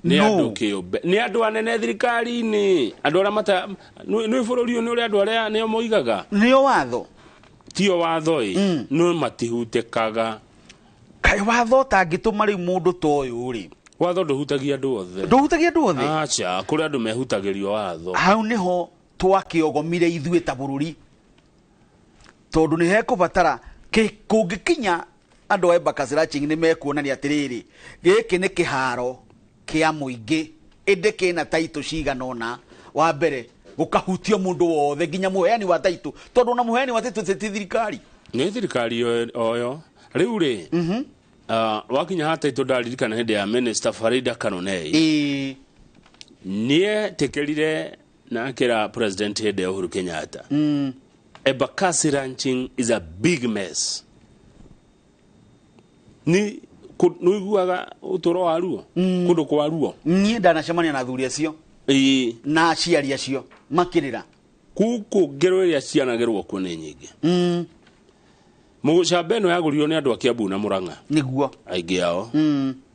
nĩ No. andũ kĩũmbe, nĩ andũ anene thirikari-inĩ, andũ arĩa mata nĩ bũrũri ũyũ, nĩ ũrĩa andũ arĩa nĩo moigaga nĩo watho tio watho ĩ, no matihutĩkaga. Kaĩ watho ũtangĩtũma rĩu mũndũ ta ũyũ rĩ? Watho ndũhutagia andũ othe. Ndũhutagia andũ othe. Aca, kũrĩ andũ mehutagĩrio watho. Hau nĩho twakĩogomire ithuĩ ta bũrũri, tondũ nĩ hekũbatara kũngĩkinya andũ a Embakasi Ranching nĩ mekuonania atĩrĩrĩ, gĩkĩ nĩ kĩharo kĩa mũingĩ, ĩndĩ kĩna taitũ cigana ũna. Wa mbere gũkahutio mũndũ wothe nginya mũheani wa taitũ, tondũ ona mũheani wa taitũ ti thirikari. Nĩ thirikari oyo rĩu rĩ, wakinya ha taitũ, ndaririkana hĩndĩ ya Minister Farida Karunei nĩetĩkĩrire na akĩra President hĩndĩ ya Uhuru Kenyatta, Embakasi Ranching is a big mess. Nĩ nĩũiguaga ũtũro wa ruo kũndũ kwa ruo. Niĩ ndanacemania na athuri acio na aciari acio makĩrĩra. Kuku ngero ĩrĩa cianagĩrwo kuo nĩ nyingĩ. Mũgũcamba ĩno yagũrirwo nĩ andũ a Kiambu na Murang'a nĩguo aingĩ ao,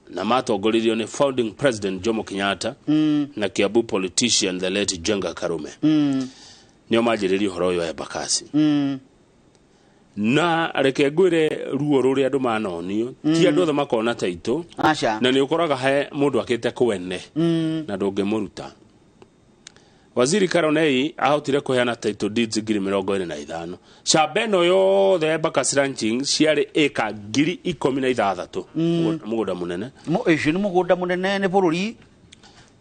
na matongoririo nĩ founding president Jomo Kenyatta na Kiambu politician the late Jenga Karume. Nĩo manjĩrĩrie ũhoro ũyũ wa Embakasi. Na reke ngwĩre, ruo rũrĩa andũ manonio, ti andũ othe makona taitũ. Aca. Na nĩ ũkoraga he mũndũ akĩte kwene na ndũngĩmũruta. Waziri Karonei ahotire kũheana title deeds 25,000. Camba ĩno yothe ya Embakasi Ranching ciarĩ ĩka 16,000, mũgũnda mũnene. Ũcio nĩ mũgũnda mũnene, nĩ bũrũri.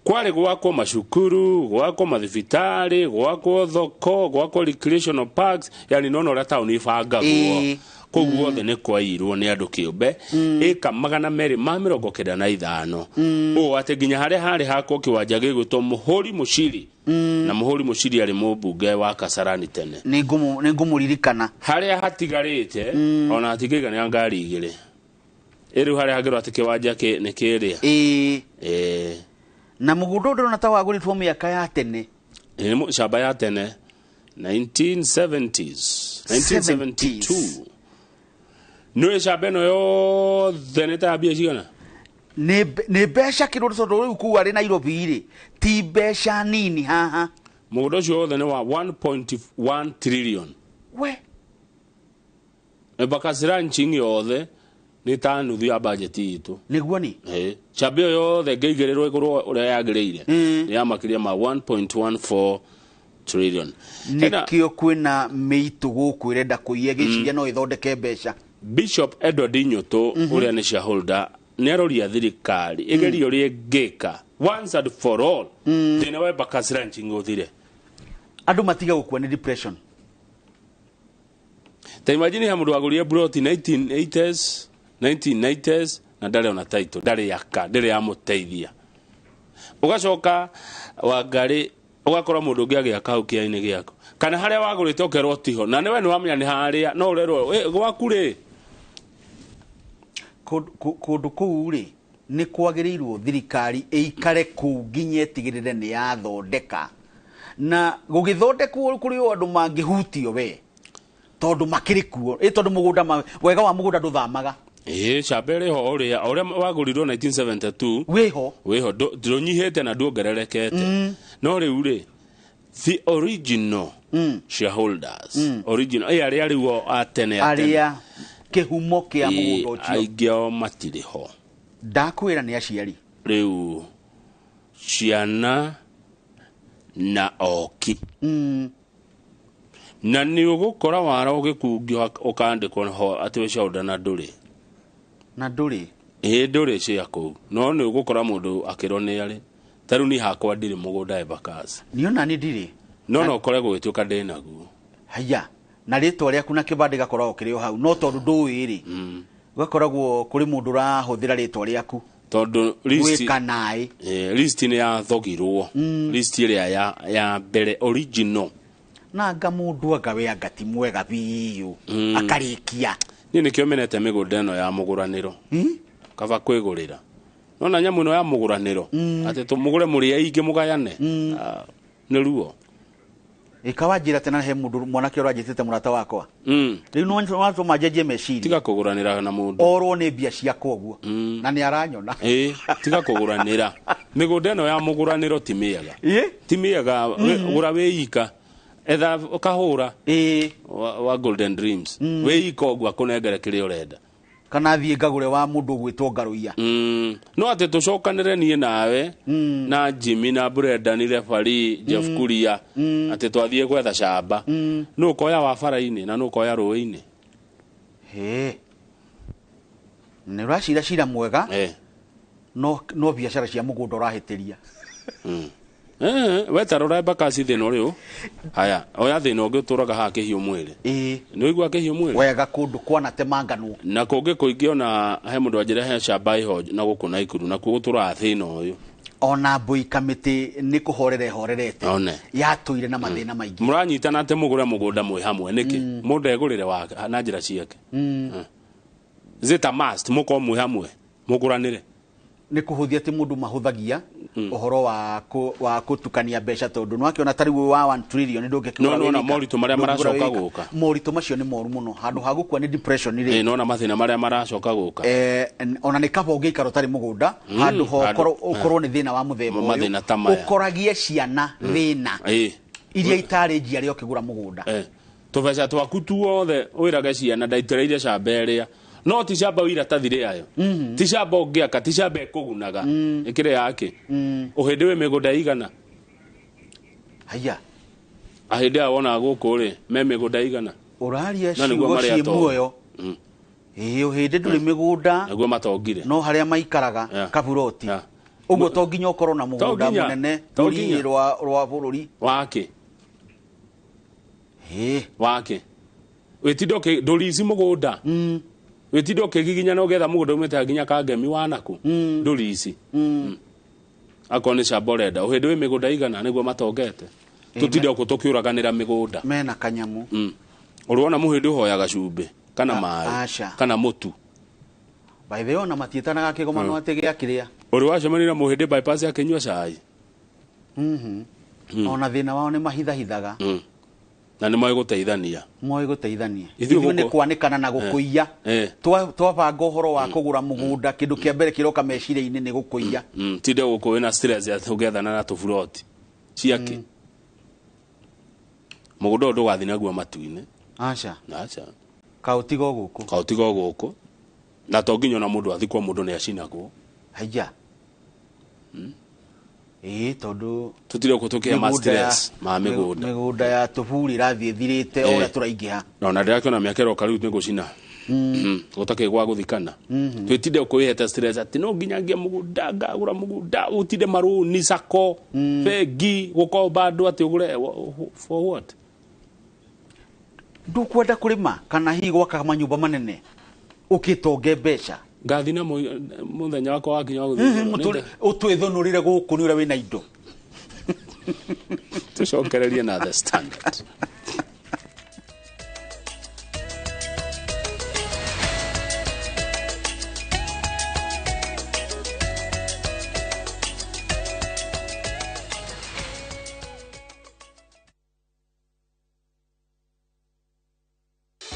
Kwarĩ gwakwo macukuru, gwakwo mathibitarĩ, gwakwo thoko, gwakwo recreational parks, yani nona ũrĩa taũni ibangagwo. Kũu guothe nĩ kwairwo nĩ andũ kĩũmbe ĩka 295, ũũ atĩ nginya harĩa harĩ hakwo kĩwanja gĩgwĩtwo Mũhũri Mũciri, na Mũhũri Mũciri arĩ mũmbunge wa Kasarani tene. Nĩ ngũmũririkana. Harĩa hatigarĩte ona hatingĩiganĩra ngari igĩrĩ. Ĩ rĩu harĩa hangĩrwo atĩ kĩwanja nĩ kĩrĩa. Ĩĩ. Na mũgũnda ũyũ ndĩrona ta wagũrĩtwo mĩaka ya tene. Ĩ, nĩ camba ya tene, 1970s, 1972. Nĩ camba ĩno yothe nĩ ta mbia cigana? Nĩ mbeca kĩrũndũ, tondũ rĩu kũu arĩ Nairobi rĩ, ti mbeca nini haha. Mũgũnda ũcio wothe nĩ wa 1.1 trillion. We. Embakasi Ranching yothe nĩ ta nuthu ya bajeti itũ. Nĩguo ni. Ĩ, camba ĩyo yothe ĩngĩigĩrĩrwo ĩgũrwo ũrĩa yagĩrĩire, nĩ ya makĩria ma 1.14 trillion. Nĩkĩo kwĩna mĩitũ gũkũ ĩrenda kũiya, gĩciria no ĩthondeke mbeca. Bishop Edward Nyutu, ũrĩa nĩ shareholder, nĩ aroria thirikari ĩgerie ũrĩa ĩngĩka once and for all thĩna wa Embakasi Ranching ũthire. Andũ matiga gũkua nĩ depression. Ta imagine ha mũndũ wagũrire ploti 1980s, 1990s, na ndarĩ ona title, ndarĩ yaka, ndarĩ yamũteithia. Ũgacoka Wangarĩ ũgakora mũndũ ũngĩ agĩaka hau kĩainĩ gĩaku, kana harĩa wagũrĩte ũkerwo tiho, na nĩwe nĩ wamenya nĩ harĩa, no ũrerwo gwaku rĩ. Kũndũ kũu rĩ, nĩ kwagĩrĩirwo thirikari ĩikare kũu nginya ĩtigĩrĩre nĩ yathondeka, na gũgĩthondekwo kũrĩ o andũ mangĩhutio we, tondũ makĩrĩ kuo. Ĩ tondũ mũgũnda wega wa mũgũnda ndũthamaga. Ĩ, camba ĩrĩ ho ũrĩa wagũrirwo 1972 wĩho, wĩho, ndũnyihĩte na nduongererekete. No rĩu rĩ, the original shareholders, original ĩ arĩa rĩu o a tene a tene, arĩa kĩhumo kĩa mũgũnda ũcio, aingĩ ao matirĩ ho. Ndakwĩra nĩ aciari. Rĩu ciana na oki, na nĩ ũgũkora wara ũgĩkungio ũkandĩkwo ho atĩ wĩ shareholder na ndũrĩ. Na ndũrĩ. Ĩ, ndũrĩ cia kũu, no nĩ ũgũkora mũndũ akĩrwo nĩ arĩ. Ta rĩu niĩ hakwa ndirĩ mũgũnda Embakasi. Niĩ ona niĩ ndirĩ. No no ũkore gũgĩtuĩka ndĩ naguo. Haya, Na rĩtwa rĩaku na kĩbandĩ gakoragwo kĩrĩ o hau, no tondũ ndũĩ rĩ, gũgakoragwo kũrĩ mũndũ ũrahũthĩra rĩtwa rĩaku Tondũ list gwĩka naĩ. List nĩ yathogirwo, list ĩrĩa ya mbere original. Na anga mũndũ anga we anga ti mwega biũ, akarĩkia. Niĩ nĩkĩo menete mĩgũnda ĩno ya mũgũranĩro, kaba kwĩgũrĩra. Nona nyamũ ĩno ya mũgũranĩro, atĩ tũmũgũre mũrĩ aingĩ mũgayane. Ah, nĩ ruo. Ĩkawanjĩra tena he mũndũ mwanake ũranjĩtĩte mũrata wakwa. Rĩu no watũma njenjie meciria. Tiga kũgũranĩra na mũndũ. Orwo nĩ mbia ciakwa ũguo. Na nĩ aranyona. Ĩĩ, tiga kũgũranĩra. Mĩgũnda ĩno ya mũgũranĩro ti mĩega. Ti mĩega. Gũra wĩika. Etha ũkahũra. Wa Golden Dreams. Wĩika ũguo akũnengere kĩrĩa ũrenda. Kana thiĩ ngagũre wa mũndũ ũgwĩtwo Ngaruiya. No atĩ tũcokanĩre niĩ nawe na Jimmy na Brendan Referee Jeff Kuria, atĩ twathiĩ gwetha camba, nũ ũkoya wa bara-inĩ na nũ ũkoya rũĩ-inĩ? Hĩ. Nĩ ũracira cira mwega. No biacara cia mũgũnda ũrahĩtĩria. We ta rora Embakasi thĩna ũrĩ ũ? Haya, oya thĩna ũngĩ ũtũraga haha kĩhiũ mwĩrĩ. Nĩ ũigua kĩhiũ mwĩrĩ? Wega kũndũ kwanatemanganwo. Na kũngĩ kũingĩ ona he mũndũ anjĩra he camba ĩho na gũkũ Naikuru, nakuo gũtũraga thĩna ũyũ. Ona mbũi kamĩtĩ nĩ kũhorera ĩhorerete. One. Yatũire na mathĩna maingĩ. Mũranyitana atĩ mũgũre mũgũnda mwĩ hamwe nĩkĩ? Mũndũ egũrĩre wa na njĩra ciake. Is it a must mũkorwo mwĩ hamwe mũgũranĩre? Nĩ kũhũthia atĩ mũndũ mahũthagia ũhoro wa kũtukania mbeca, tondũ nĩwakĩona ta rĩu wa 1 trillion ndũngĩkĩgũra No, no, na wĩika. moritũ marĩa Ndũngĩgũra maracoka wĩika. gũka. Moritũ macio nĩ moru mũno, handũ ha gũkua nĩ depression rĩ. Nona mathĩna marĩa maracoka gũka. Ona nĩ kaba ũngĩikara ũtarĩ mũgũnda, handũ ha ũkorwo nĩ thĩna wa mũthemba ũyũ. Mathĩna ta maya. Ũkoragie ciana thĩna. Iria itarĩ njiare ũkĩgũra mũgũnda. Tũbeca twaku tuothe wĩrage ciana ndaitĩrĩire camba ĩrĩa. No ti camba wa iratathi rĩayo. Ti camba ũngĩaka, ti camba ĩkũgunaga. Ĩkĩrĩ yake. Ũhĩndĩ wĩ mĩgũnda igana. Haya. Ahĩndĩ aya wonaga gũkũ rĩ, me mĩgũnda igana. Ũraria Na nĩguo ciugo marĩa ciĩ atongu. muoyo. Ĩĩ, ũhĩndĩ ndũrĩ mĩgũnda. Nĩguo matongire. No harĩa maikaraga, kaburoti. Ũguo to nginya ũkorwo na mũgũnda mũnene To nginya. rũriĩ rwa bũrũri. Wake. Wake. Wĩtinde ndũrici mũgũnda. Wĩtinde ũkĩgiginya na ũgetha mũgũnda umĩte nginya Kangemi wa naku. Ndũrici. Akorwo nĩ camba ũrenda, ũhĩndĩ wĩ mĩgũnda igana nĩguo matongete. Tũtinde gũkũ tũkĩũraganĩra mĩgũnda. Mena kanyamu. Ũrĩ wona mũhĩndĩ ũhoyaga cumbĩ kana maĩ Aca. kana mũtu. By the way, ona matiĩtanaga kĩgomano atĩ gĩa kĩrĩa. Ũrĩ wacemania na mũhĩndĩ bypass akĩnyua cai? Ona thĩna wao nĩ mahithahithaga. Na nĩ moĩ gũteithania. Moĩ gũteithania. Ithuĩ Ithuĩ nĩ gũkũ- kwanĩkana na gũkũiya. Twabanga ũhoro wa kũgũra mũgũnda, kĩndũ kĩa mbere kĩroka meciria-inĩ nĩ gũkũiya. Tinde gũkũ wĩna stress ya ũgethana na tũburoti. Ciake. Mũgũnda ũyũ ndũgathiĩ naguo matu-inĩ. Aca. Aca. Kaũtiga o gũkũ. Kaũtiga o gũkũ. Na to nginya ona mũndũ athikwo, mũndũ nĩ acinagwo. Haiya. Ĩĩ, tondũ Tũtirĩ gũkũ tũkĩhe ma mĩgũnda ya- stress ma mĩgũnda. Mĩgũnda ya tũburi ĩrathiĩ ĩthirĩte o ũrĩa tũraingĩha. Na ona ndĩrakĩona mĩaka ĩroka rĩu nĩ gũcina. Gũtakĩrĩ gwa gũthikana. Twĩtinde kwĩhete stress atĩ no nginya ngĩe mũgũnda, ngagũra mũgũnda, ũtinde marũni, sacco, bengi, gũkomba andũ atĩ ũgũre, for what? Ndũkwenda kũrĩma kana hihi gwaka manyũmba manene ũkĩtonge mbeca? Ngathi na mũthenya wakwa wakinya wa gũthiĩ igũrũ. Ũtwĩthũnũrĩre gũkũ nĩ ũrĩa wĩna indo. Tũcokererie na The Standard.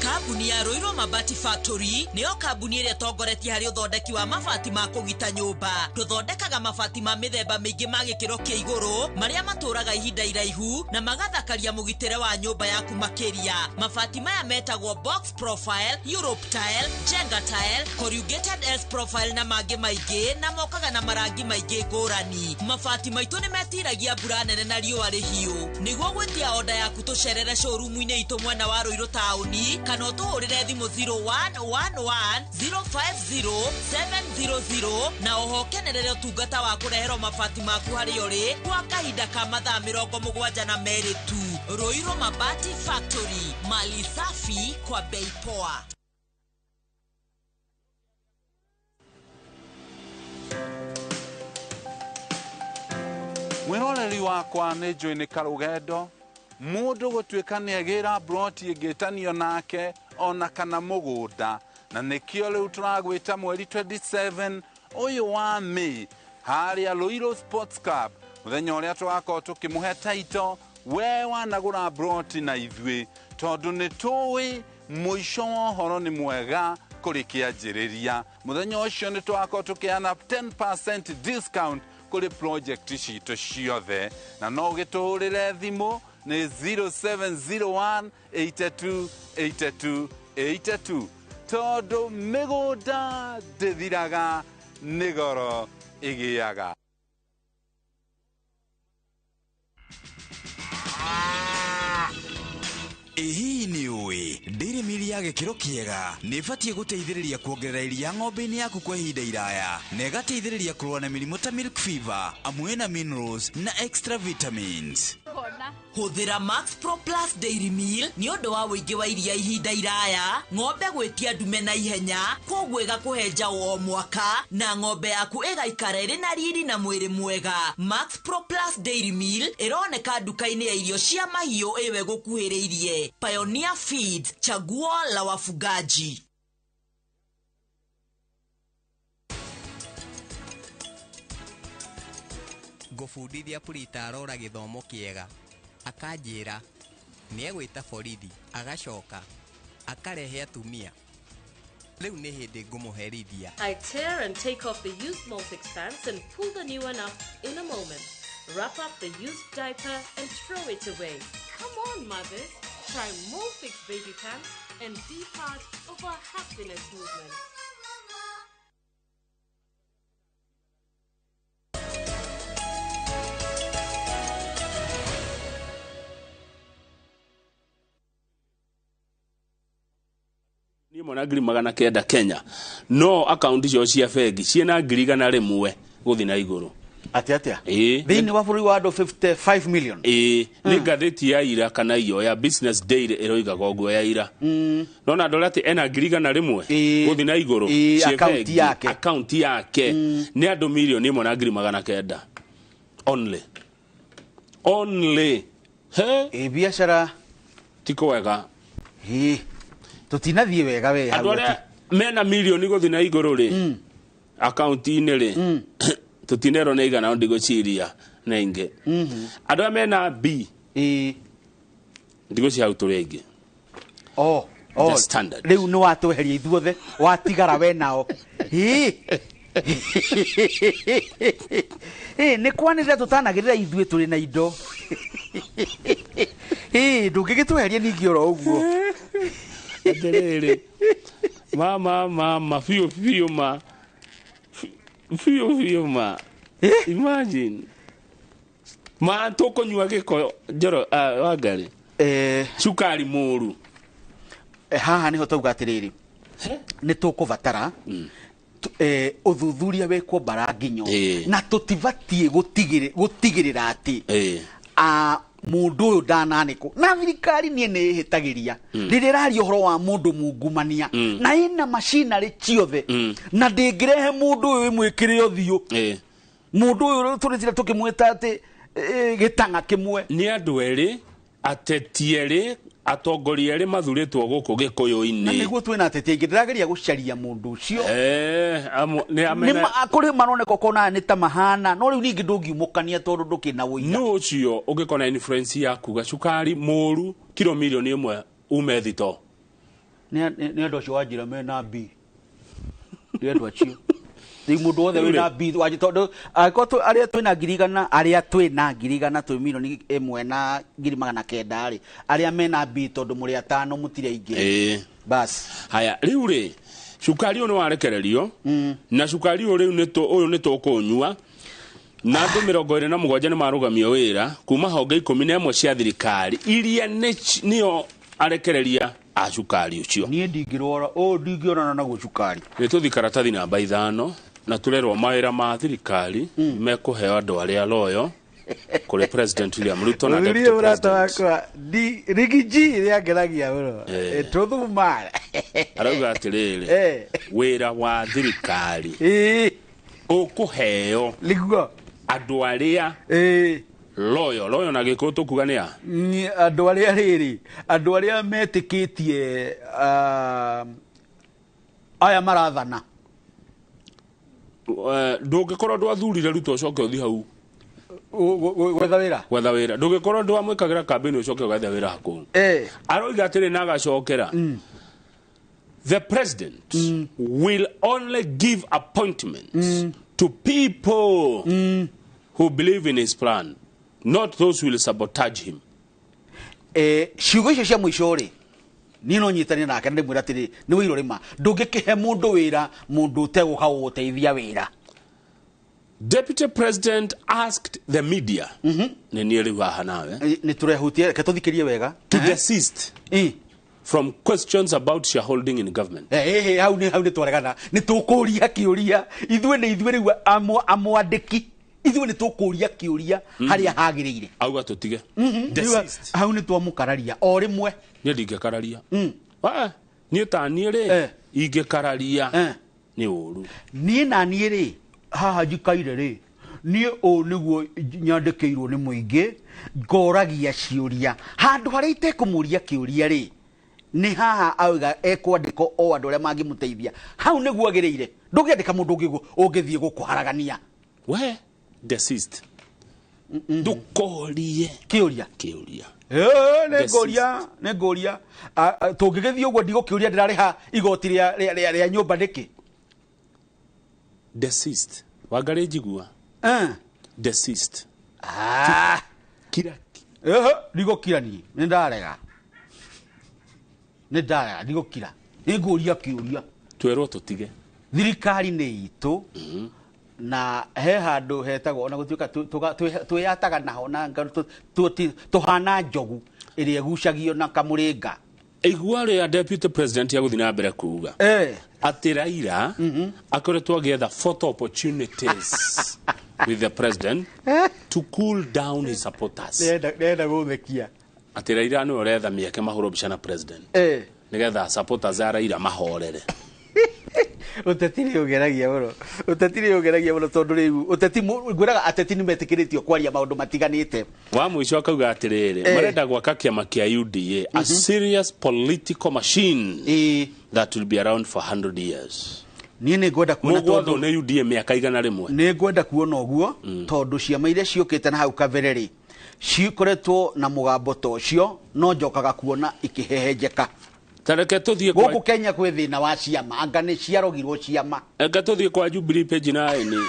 Kambuni ya Ruiru Mabati Factory nĩyo kambuni ĩrĩa ĩtongoretie harĩ ũthondeki wa mabati ma kũgita nyũmba. Tũthondekaga mabati ma mĩthemba mĩingĩ ma gĩkĩro kĩa igũrũ marĩa matũraga ihinda iraihu na magathakaria mũgitĩre wa nyũmba yaku makĩria. Mabati maya metagwo box profile, Europe tile, Jenga tile, corrugated S profile na mangĩ maingĩ, na mokaga na marangi maingĩ ngũrani. Mabati maitũ nĩ metiragia mbura nene na riũa rĩhiũ. Nĩguo gwĩtia oda yaku tũcerere showroom-inĩ itũ mwena wa Ruiru taũni kana ũtũhũrĩre Tũhũrĩre thimũ 0111 050 700 na oho kenerere ũtungata wa kũreherwo mabati maku harĩa ũrĩ kwa kahinda ka mathaa 72 tu. Ruiru Mabati Factory, mali safi kwa bei poa. Mwiroreri wakwa nĩ njũĩ nĩ karũgendo mũndũ gũtuĩka nĩ agĩra broti ĩngĩtanio nake ona kana mũgũnda na nĩkĩo rĩu tũragwĩta mweri 27 ũyũ wa May harĩa Ruiru Sports Club mũthenya ũrĩa tũgakorwo tũkĩmũhe taito we wanagũra broti na ithuĩ tondũ nĩ tũĩ mũico wa ũhoro nĩ mwega kũrĩ kĩanjĩrĩria mũthenya ũcio nĩ tũgakorwo tũkĩheana 10% discount kũrĩ project citũ ciothe na no ũgĩtũhũrĩre thimũ nĩ 0701 82 82 82 tondũ mĩgũnda ndĩthiraga nĩ goro ĩgĩaga. Ĩ hihi nĩ ũĩ Dairy Meal ya gĩkĩro kĩega nĩ ĩbatiĩ gũteithĩrĩria kuongerera iria ng'ombe-inĩ yaku kwa ihinda iraya na ĩgateithĩrĩria kũrũa na mĩrimũ ta milk fever amu ĩna minerals na extra vitamins. Hũthĩra Max Pro Plus Dairy Meal nĩ ũndũ wa ũingĩ wa iria ihinda iraya, ng'ombe gwĩtia ndume na ihenya, kwoguo ĩgakũhe njaũ o mwaka na ng'ombe yaku ĩgaikara ĩrĩ na riri na mwĩrĩ mwega. Max Pro Plus Dairy Meal ĩroneka nduka-inĩ ya irio cia mahiũ ĩwe gũkuhĩrĩirie. Pioneer Feeds, chaguo la wafugaji. Ngũbundithia Purita arora gĩthomo kĩega akanjĩra nĩegwĩta borithi agacoka akarehe atumia rĩu nĩ hĩndĩ ngũmũherithia. I tear and take off the used Molfix pants and pull the new one up in a moment. Wrap up the used diaper and throw it away. Come on, mothers. Try Molfix baby pants and be part of our happiness movement. Mona 900,000 Kenya no account icio cia bengi ciĩna 100,000 gũthiĩ na igũrũ. Atĩa atĩa thĩinĩ wa bũrũri wa andũ 55 million. Ĩĩ nĩ ngathĩti ya ira kana iyo ya Business Daily ĩroigaga ũguo ya ira. Nona andũ atĩ ena 100,000 gũthiĩ na igũrũ cia bengi account yake nĩ andũ 1,900,000 only he ĩ biacara ti kwega. Ĩ tutinathiĩ wega we andũ arĩa mena milioni gũthiĩ na igũrũ rĩ akaunti-inĩ rĩ tũtinerwo nĩ igana ndigũciria na ingĩ. Andũ arĩa mena B ndigũcia hau tũrĩ aingĩ. Oh, oh, rĩu nĩ watweheria ithuothe watigara we nao. Nĩ kwanĩrĩra tũtanagĩrĩra ithuĩ tũrĩ na indo. Ndũngĩgĩtweheria ningĩ oro ũguo. Atiriri ma ma fiu fiu ma fiu fiu ma imagine ma tũkũnyua gĩko njoro Wangari cukari mũru. Haha nĩho tauga atĩrĩrĩ nĩ tũkũbatara ũthuthuria wĩkwo mbara nginyo na tũtibatiĩ gũtigĩrĩra atĩ mũndũ ũyũ ndananĩkwo na thirikari niĩ nĩ ĩhĩtagĩria rĩrĩa ĩraria ũhoro wa mũndũ mungumania na ĩna macinarĩ ciothe na ndĩngĩrehe mũndũ ũyũ ĩmwĩkĩre ũthiũ mũndũ ũyũ tũrĩtire tũkĩmwĩta atĩ gĩtang'a kĩmwe. Nĩ andũ erĩ ateti erĩ atongoria erĩ mathurĩtwo gũkũ Gĩkũyũ-inĩ na nĩguo twĩna ateti aingĩ. Ndĩrageria gũcaria mũndũ ũcio kũrĩ maroneka ũkona nĩ ta mahana no rĩu ningĩ ndũngiumũkania tondũ ndũkĩna ũira. Nũ ũcio ũngĩkona influence ya kuga cukari mũru kiro 1,000,000 ume thito nĩ andũ acio wanjĩra mena B nĩ andũ acio rĩu mũndũ wothe wĩna B wanjĩ tondũ angĩkorwo arĩa twĩna 100,000 arĩa twĩna 100,000 twĩ 1,900,000 rĩ arĩa mena B tondũ mũrĩ atano mũtirĩ aingĩ bas. Haya rĩu rĩ cukari ũyũ nĩ warekererio na cukari ũyũ rĩu ũyũ nĩ tũkũnyua na andũ 27 nĩ marũgamio wĩra kuma honge 11 cia thirikari iria nĩo arekereria A cukari ũcio. Niĩ ndingĩrwara ũũ, ndingĩonana naguo cukari. Nĩ tũthi karatathi namba 5 na tũrerwo mawĩra ma thirikari mekũheo andũ arĩa loyo kũrĩ President William Ruto na Deputy Mũthuri ũrata President. wakwa ndi rigiji rĩangeragia mũno. Tũthuma. Arauga atĩrĩrĩ, wĩra wa thirikari ũkũheo nĩguo andũ arĩa loyo loyo, na gĩkũyũ tũkuga nĩ a? Ni andũ arĩa rĩrĩ, andũ arĩa metĩkĩtie, aya marathana. Ndũngĩkorwo ndwathurire Ruto ũcoke ũthiĩ hau gwetha wĩra. Gwetha wĩra. Ndũngĩkorwo ndwamwĩkagĩra kambĩni ũcoke ũgethe wĩra kũu. Aroiga atĩrĩ na agacokera, the president will only give appointments to people who believe in his plan, not those who will sabotage him. Ciugo icio cia mũico rĩ, niĩ no nyitane nake na ndĩmwĩra atĩrĩ, nĩ wĩira ũrĩma ndũngĩkĩhe mũndũ wĩra mũndũ ũtegũka gũgũteithia wĩra. Deputy President asked the media, nĩ niĩ rĩu haha nawe, nĩ tũrehutia, reke tũthikĩrie wega, to desist from questions about shareholding in government. Hau nĩ twaregana, nĩ tũkũria kĩũria ithuĩ, nĩ ithuĩ rĩu amwandĩki, ithuĩ nĩ tũkũria kĩũria harĩa hagĩrĩire. Auga tũtige. Rĩu hau nĩ twamũkararia o rĩmwe. Niĩ ndingĩkararia. Ah, niĩ ta niĩ rĩ, ingĩkararia nĩ ũru. Niĩ na niĩ rĩ, haha njikaire rĩ, niĩ ũũ nĩguo nyandĩkĩirwo nĩ mũingĩ, ngoragia ciũria handũ harĩa itekũmũria kĩũria rĩ, nĩ haha auga ekwandĩka o andũ arĩa mangĩmũteithia. Hau nĩguo agĩrĩire, ndũngĩandĩka mũndũ ũngĩ ũngĩthiĩ gũkũharagania. We desist, ndũkorie kĩũria. Kĩũria. Nĩ ngũria, nĩ ngũria. Tũngĩgĩthiĩ ũguo ndigũkĩũria ndĩrarĩha igoti rĩa nyũmba nĩkĩ. Desist, wangarĩ njigua. Desist. Ah. Kira. Ehe, ndigũkira niĩ, nĩ ndarega, nĩ ndarega, ndigũkira, nĩ ngũria kĩũria. Twerwo tũtige. Thirikari nĩ itũ na he handũ hetagwo ona gũtuĩka twĩyataga naho na tũhana njogu ĩrĩa ĩgucagio na kamũrĩnga. Igua rĩa Deputy President ya gũthiĩ na mbere kuga atĩ Raila akoretwo agĩetha photo opportunities with the president to cool down his supporters. Nĩenda gũthekia. Atĩ Raila nĩwe ũretha mĩeke mahũrwo mbica na president nĩgetha supporters a Raila mahorere. Ũteti nĩ ũgeragia mũno, ũteti nĩ ũgeragia mũno, tondũ rĩu ũteti ngwĩraga ateti nĩ metĩkĩrĩtio kwaria maũndũ matiganĩte. Wa mũico akauga atĩrĩrĩ, marenda gwaka kĩama kĩa UDA, a serious political machine that will be around for 100 years. Niĩ nĩ ngwenda kuona mũgwathwo tondũ nĩ UDA mĩaka 100. Nĩ ngwenda kuona ũguo, tondũ ciama iria ciũkĩte na hau kabere rĩ, cikoretwo na mũgambo ta ũcio, no njokaga kuona ikĩhehenjeka. Tareke tũthiĩ kwa Gũkũ Kenya kwĩ thĩna wa ciama, anga nĩ ciarogirwo ciama. Eka tũthiĩ kwa Jubilee page 9,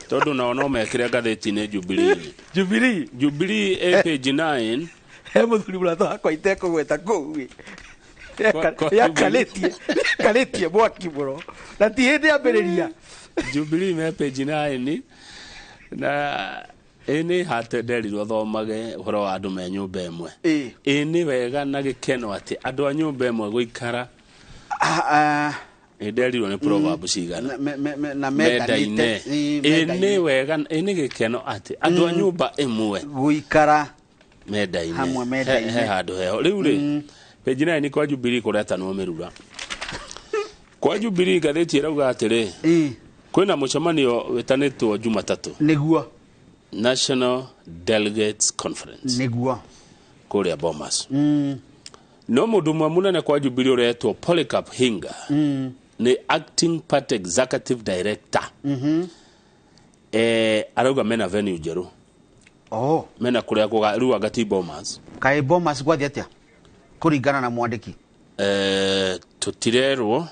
tondũ nao no mekĩre ngathĩti-inĩ Jubilee. Jubilee. Jubilee ĩ page 9. He mũthuri mũrata wakwa itekũgweta kũu ĩ. Kwa Yakanĩtie mwaki mũno na ti hĩndĩ ambĩrĩria. Jubilee me page 9 na ĩ nĩ hate nderirwo thomage ũhoro wa andũ me nyũmba ĩmwe. Ĩ nĩ wega na gĩkeno atĩ andũ a nyũmba ĩmwe gũikara. Ĩ nderirwo nĩ proverb cigana. Na mendaine. mendanĩte. Ĩ nĩ mendaine. Wega, ĩ nĩ gĩkeno atĩ andũ a nyũmba ĩmwe gũikara mendaine. Hamwe mendaine. He handũ heho rĩu rĩ, page 9 kwa Jubilee kũretanwo mĩrura. Kwa Jubilee ngathĩti ĩrauga atĩrĩ, kwĩna mũcemanio wĩtanĩtwo Jumatatũ, nĩguo National Delegates Conference nĩguo kũrĩa Bomas. No mũndũ ũmwe mũnene kwa Jubilee ũretwo Polycarp Hinga nĩ acting party executive director, arauga mena venue njerũ. Oh. Mena kũrĩa kũga rĩu anga ti Bomas. Kaĩ Bomas gwathiĩ atĩa kũringana na mwandĩki? Tũtirerwo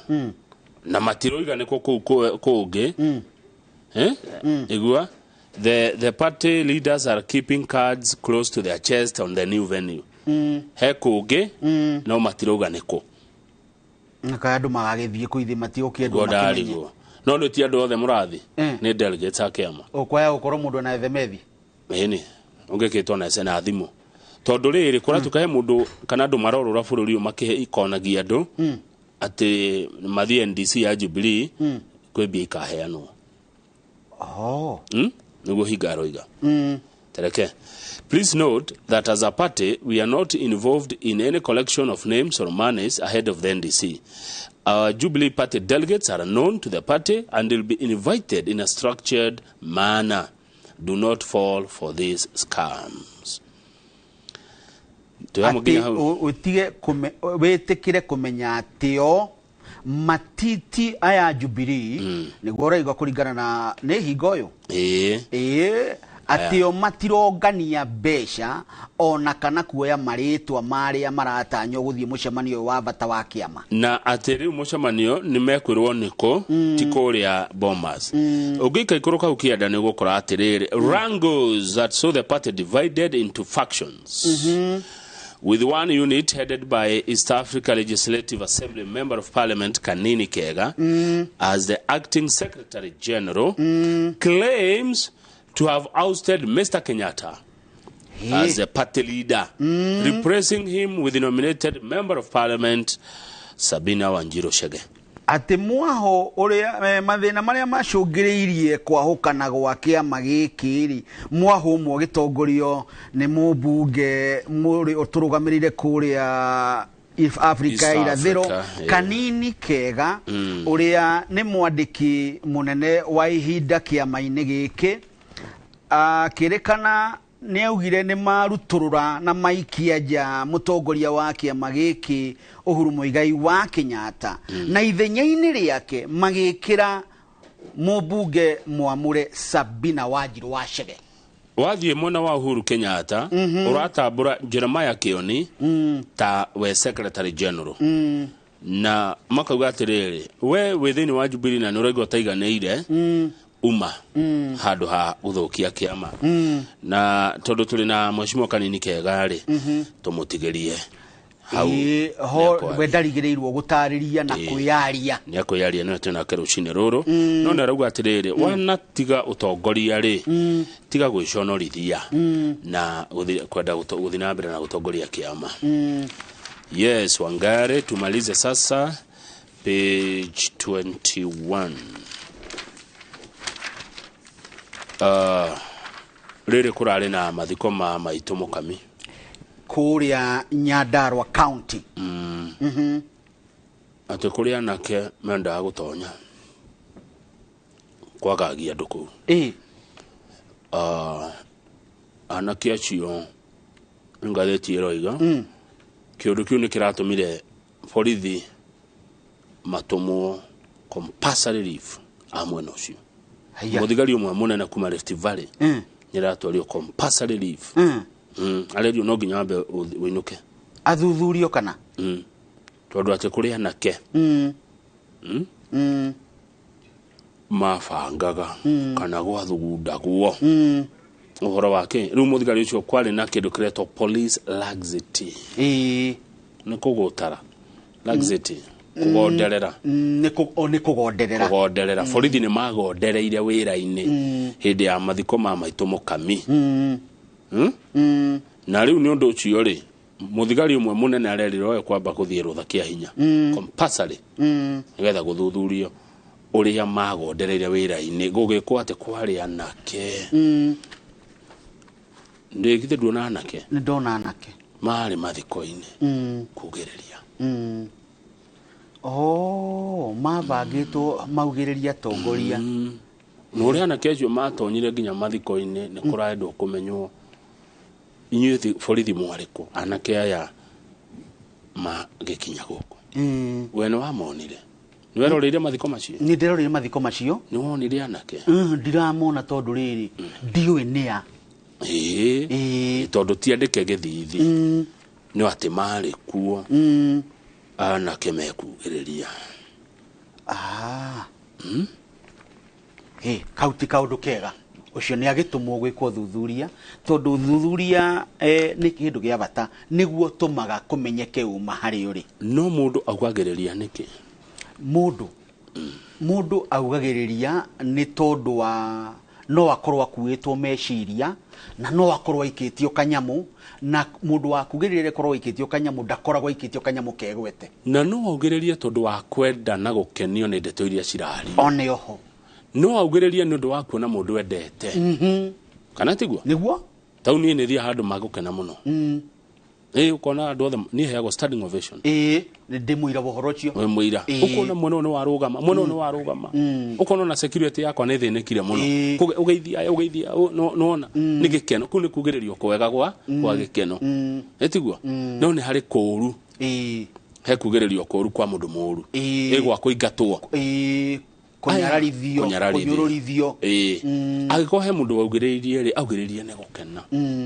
na matiroiga nĩkũ kũu kũngĩ. Eh? Igua the party leaders are keeping cards close to their chest on the new venue. He kũngĩ no matirauga nĩkũ. Na kaĩ andũ magagĩthiĩ kũ ithe matigũkĩendwo Guo makĩmenye. ndarigwo no nĩ ti andũ othe mũrathi, nĩ delegates a kĩama. Ũkwaya gũkorwo mũndũ na ethemethi. Ĩni ũngĩkĩtwo na ece na thimũ. Tondũ rĩrĩ kũratuĩka he mũndũ kana andũ marorũra bũrũri ũyũ makĩkonagia andũ atĩ mathiĩ NDC ya Jubilee kwĩ mbia ikaheanwo. Nĩguo Hinga aroiga. Tereke. Please note that as a party, we are not involved in any collection of names or monies ahead of the NDC. Our Jubilee Party delegates are known to the party and will be invited in a structured manner. Do not fall for these scams. Atĩ ũtige wĩtĩkĩre kũmenya atĩ o matiti aya Jubilee nĩguo ũraigua kũringana na nĩ Hinga ũyũ. Ĩĩ, atĩ o matirongania mbeca ona kana kuoya marĩtwa marĩa maratanywo gũthiĩ mũcemanio ũyũ wa bata wa kĩama. Na atĩ rĩu mũcemanio nĩ mekwĩrwo nĩkũ, ti kũrĩa Bomas. Ũngĩikaikũrũka hau kĩanda nĩ ũgũkora atĩrĩrĩ, wrangles that saw the party divided into factions, with one unit headed by East Africa Legislative Assembly Member of Parliament Kanini Kega as the acting Secretary General, claims to have ousted Mr. Kenyatta as the party leader, replacing him with the nominated Member of Parliament Sabina Wanjiru Chege. Atĩ mwaho ũrĩa mathĩna marĩa macũngĩrĩirie kwahũkana gwa kĩama gĩkĩ rĩ, mwaho ũmwe ũgĩtongorio nĩ mũmbunge mũrĩ ũtũrũgamĩrĩire kũrĩa Afrika ya Irathĩro, Kanini Kega, ũrĩa nĩ mwandĩki mũnene wa ihinda kĩama-inĩ gĩkĩ, akĩrĩkana nĩ augire nĩ marutũrũra na maikia nja mũtongoria wa kĩama gĩkĩ Uhuru Muigai wa Kenyatta, na ithenya-inĩ rĩake magĩkĩra mũmbunge mwamũre Sabina Wanjiru wa Chege. Wathiĩ mwena wa Uhuru Kenyatta, ũratambũra Jeremiah Kioni ta we Secretary General, na makauga atĩrĩrĩ, we wĩ thĩinĩ wa Jubilee na nĩ ũraigua ũtaiganĩire, uma handũ ha gũthũkia kĩama. Na tondũ tũrĩ na mheshimiwa Kanini Kega rĩ, tũmũtigĩrie hau. We ndarigĩrĩirwo gũtarĩria na kwĩyaria. Nĩ akwĩyaria, nĩwe twĩ nake rũcinĩ rũrũ. No nĩ arauga atĩrĩrĩ, wanatiga ũtongoria rĩ, tiga gwĩconorithia na kwenda gũthiĩ na mbere na gũtongoria kĩama. Yes, Wangare, tumalize sasa page 21. Rĩrĩ kũrarĩ na mathiko ma maitũ Mũkami kũrĩa Nyandarua County. Atĩ kũrĩ anake mendaga gũtonya kwagagia andũ kũu. Anake acio ngathĩti ĩroiga kĩũndũ kĩu nĩ kĩratũmire borithi matũmwo compulsory leave a mwena ũcio. Mũthigari ũmwe mũnene kuma Rift Valley nĩaratwario compulsory leave. Arerio no nginya wambe ũinũke athuthurio kana tondũ atĩ kũrĩ anake mabangaga kana gwathugundagwo ũhoro wake. Rĩu mũthigari ũcio kwarĩ na kĩndũ kĩretwo police laxity. Nĩ kũgũtara laxity, kũgonderera. Nĩ kũgonderera. Kũgonderera. Borithi nĩ magondereire wĩra-inĩ hĩndĩ ya mathiko ma maitũ Mũkami. Na rĩu nĩ ũndũ ũcio rĩ, mũthigari ũmwe mũnene arerirwo oe kwamba gũthiĩ rũtha kĩa hinya compulsory nĩgetha gũthuthurio ũrĩa magondereire wĩra-inĩ gũgĩkwo atĩ kwarĩ anake. Ndĩgithĩ nduona anake? Nĩ ndona anake marĩ mathiko-inĩ kugĩrĩria. Mabangĩtwo maugĩrĩria atongoria. Na ũrĩa anake acio matonyire nginya mathiko-inĩ nĩ kũrendwo kũmenywo inyuĩ borithi mwarĩ kũ anake aya magĩkinya gũkũ. We nĩ wamonire? Nĩ weroreire mathiko macio? Nĩ ndĩroreire mathiko macio. Nĩ wonire anake? Ndiramona tondũ rĩrĩ ndiũĩ nĩ a. Tondũ ti andĩke gĩthithi nĩ atĩ marĩ kuo anake mekugĩrĩria. Kau ti kaũndũ kega. Ũcio nĩ agĩtũmwo gwĩkwo thuthuria, tondũ thuthuria nĩ kĩndũ gĩa bata nĩguo tũmaga kũmenyeke ũma harĩ ũrĩ. No mũndũ augagĩrĩria nĩkĩ? Mũndũ augagĩrĩria nĩ tondũ wa No akorwo akuĩtwo meciria na no akorwo aikĩtio kanyamu, na mũndũ wa kugĩrĩria korwo aikĩtio kanyamu ndakoragwo aikĩtio kanyamu kegwete. Na no augĩrĩrie tondũ wa kwenda na gũkenio nĩ ndeto iria cirario. One oho. No augĩrĩrie nĩ ũndũ wa kuona mũndũ endete. Kana tiguo? Nĩguo. Tau niĩ nĩ thiaga handũ magũkena mũno. Ukona andũ othe niĩ heagwo standing ovation. Ndĩ mũira wa ũhoro ũcio. Wĩ mũira. Ukona mwena ũyũ nĩ warũgama, mwena ũyũ nĩ warũgama. Ukona ona security yakwa nĩ thĩnĩkire mũno. Ũgeithia, ũgeithia, nĩwona nĩ gĩkeno. Kũu nĩ kugĩrĩrio kwega gwa gĩkeno. Ĩtiguo? No nĩ harĩ kũũru. He kugĩrĩrio kũũru kwa mũndũ mũũru. Ĩ gwa kũingatwo. Kũnyararithio, kũnyũrũrithio. Angĩkorwo he mũndũ waugĩrĩirie rĩ, augĩrĩirie nĩ gũkena.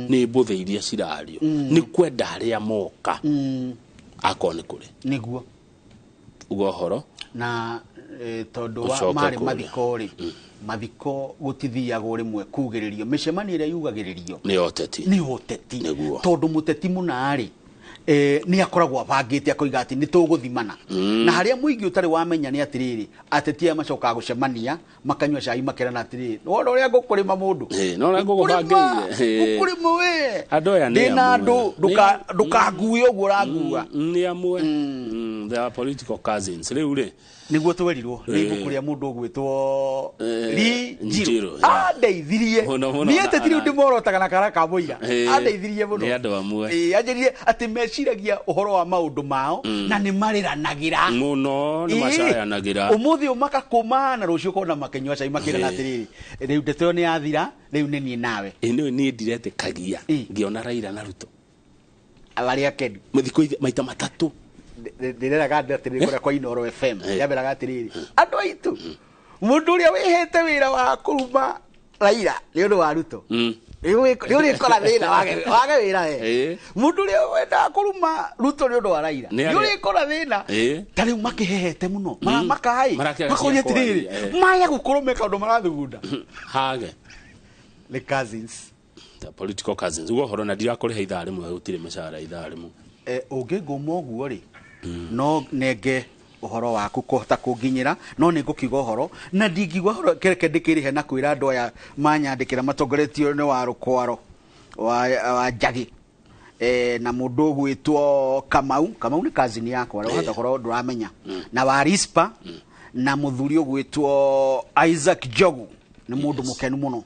Nĩ mbũthĩ iria cirario. Nĩ kwenda arĩa moka. Akorwo nĩ kũrĩ. Nĩguo. Uga ũhoro. Na tondũ wa marĩ mathiko rĩ, mathiko gũtithiagwo rĩmwe kugĩrĩrio. Mĩcemanio ĩrĩa yugagĩrĩrio nĩ ũteti. Nĩ ũteti. Nĩguo. Tondũ mũteti mũna rĩ, nĩ akoragwo abangĩte akoiga atĩ nĩ tũgũthimana. Na harĩa mũingĩ ũtarĩ wamenya nĩ atĩrĩrĩ, ateti aya macokaga gũcemania makanyua cai makerana atĩrĩrĩ, wona ũrĩa ngũkũrĩma mũndũ. No ũrĩa ngũgũbangĩire. Ngũkũrĩma we. Andũ aya nĩ ndĩna andũ ndũkangue ũguo ũrangua. Nĩ amwe. They are political cousins. Rĩu rĩ nĩguo twerirwo nĩ ibuku rĩa mũndũ ũgwĩtwo Lee Njiru. Andeithirie. Niĩ ateti rĩu ndĩmorotaga na kara ka mũira. Andeithirie mũno. Nĩ andũ amwe. Anjĩrire atĩ meciragia ũhoro wa maũndũ mao na nĩ marĩranagĩra. Mũno nĩ macayanagĩra. Ũmũthĩ ũyũ makakũma na rũciũ ũkona makĩnyua cai makĩrana atĩrĩrĩ, rĩu ndeto ĩyo nĩ yathira, rĩu nĩ niĩ nawe. Ĩ niĩ ndiretĩkagia ngĩona Raila na Ruto. Arĩa akenu. Thikũ maita matatũ. Ndĩreraga andũ atĩrĩrĩ kũrĩa kwa Inooro FM, ndĩrameraga atĩrĩrĩ, andũ aitũ, mũndũ ũrĩa wĩhete wĩra wa kũruma Raila nĩ ũndũ wa Ruto, nĩ ũrĩkora thĩna wage wĩra we. Mũndũ ũrĩa wendaga kũruma Ruto nĩ ũndũ wa Raila nĩ ũrĩkora thĩna. Ta rĩu makĩhehete mũno, maramakai, makoria atĩrĩrĩ, maya gũkorwo me kaũndũ marathugunda. Hage. The cousins. The political cousins. Ugo ũhoro na ndirakũrĩha ithaa rĩmwe, gũtirĩ mĩcara ithaa rĩmwe. Ũngĩngũma ũguo rĩ, no nenge ũhoro waku kũhota kũnginyĩra, no nĩ ngũkiuga ũhoro na ndingiuga ũhoro kereke ndĩkĩrĩhe na kwĩra andũ aya manyandĩkĩra matongoretio nĩ wa Rũkwaro wa Njagi na mũndũ ũgwĩtwo Kamau. Kamau nĩ cousin yakwa, wahota korwo ndũramenya, na wa Rispa, na mũthuri ũgwĩtwo Isaac Njogu nĩ mũndũ mũkenu mũno,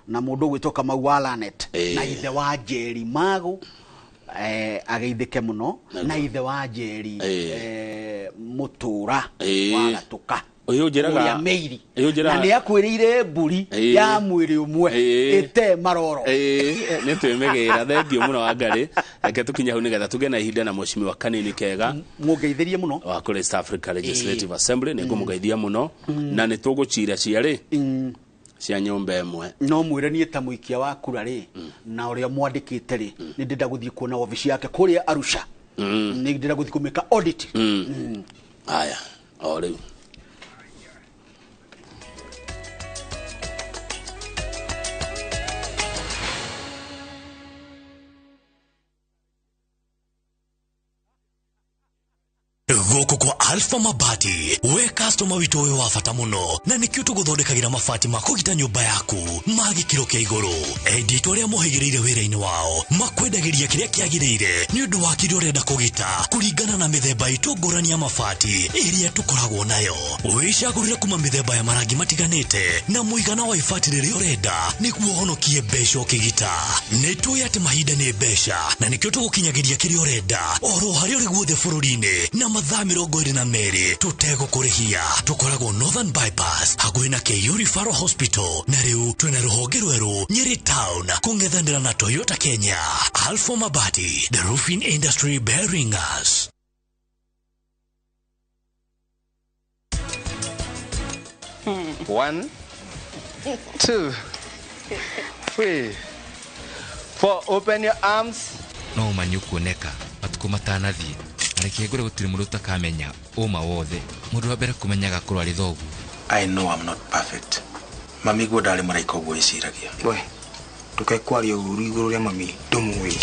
na mũndũ ũgwĩtwo Kamau wa Lanet, na ithe wa Njeri Magu ageithĩke mũno, na ithe wa Njeri Mũtũra wa Gatũka ũrĩa Meiri, na nĩ akwĩrĩire mbũri ya mwĩrĩ ũmwe ĩte maroro. Nĩ twĩmĩgĩra. Thengiũ mũno Wangarĩ, reke tũkinye hau nĩgetha tũgĩe na ihinda na mheshimiwa Kanini Kega mũngeithĩrie mũno wa kũrĩ East Africa Legislative Assembly. Nĩ ngũmũgeithia mũno na nĩ tũgũcira ciarĩ cia nyũmba ĩmwe. No mwĩre niĩ ta mũikia wa kura rĩ, na ũrĩa mwandĩkĩte rĩ, nĩ ndĩrenda gũthiĩ kuona wabici yake kũrĩa Arusha. Nĩ ndĩrenda gũthiĩ kũmĩka audit. Haya, o rĩu. Gũkũ kwa Alpha Mabati, we customer witũ ũyũ wa bata mũno, na nĩkĩo tũgũthondekagĩra mabati ma kũgita nyũmba yaku ma gĩkĩro kĩa igũrũ. Endia aitũ arĩa mohĩgĩrĩire wĩra-inĩ wao makwendagĩria kĩrĩa kĩagĩrĩire nĩ ũndũ wa kĩrĩa ũrenda kũgita kũringana na mĩthemba itũ ngũrani ya mabati ĩrĩa tũkoragwo nayo. Wĩcagũrĩre kuma mĩthemba ya marangi matiganĩte na mũigana wa ibati rĩrĩa ũrenda nĩguo ũhonokie mbeca ũkĩgita. Nĩ tũĩ atĩ mahinda nĩ mbeca na nĩkĩo tũgũkinyagĩria kĩrĩa ũrenda oro harĩa ũrĩ guothe bũrũri-inĩ na mathaa 22 tũtegũkũrĩhia. Tũkoragwo Northern Bypass hakuhĩ na KU Referral Hospital, na rĩu twĩna rũhonge rwerũ Nyeri Town kũng'ethanĩra na Toyota Kenya. Alpha Mabati, the roofing industry bearing us. 1, 2, 3, 4. Open your arms. No manyu kuoneka matukũ matanathiĩ. Reke ngore gũtirĩ mũndũ ũtakamenya ũma wothe. Mũndũ wa mbere kũmenya agakorwo arĩ thoguo. I know I'm not perfect. Mami guo ndarĩ mũraika ũguo ĩciragia. We, ndũkae kwaria ũru igũrũ rĩa mami, ndũmũĩ.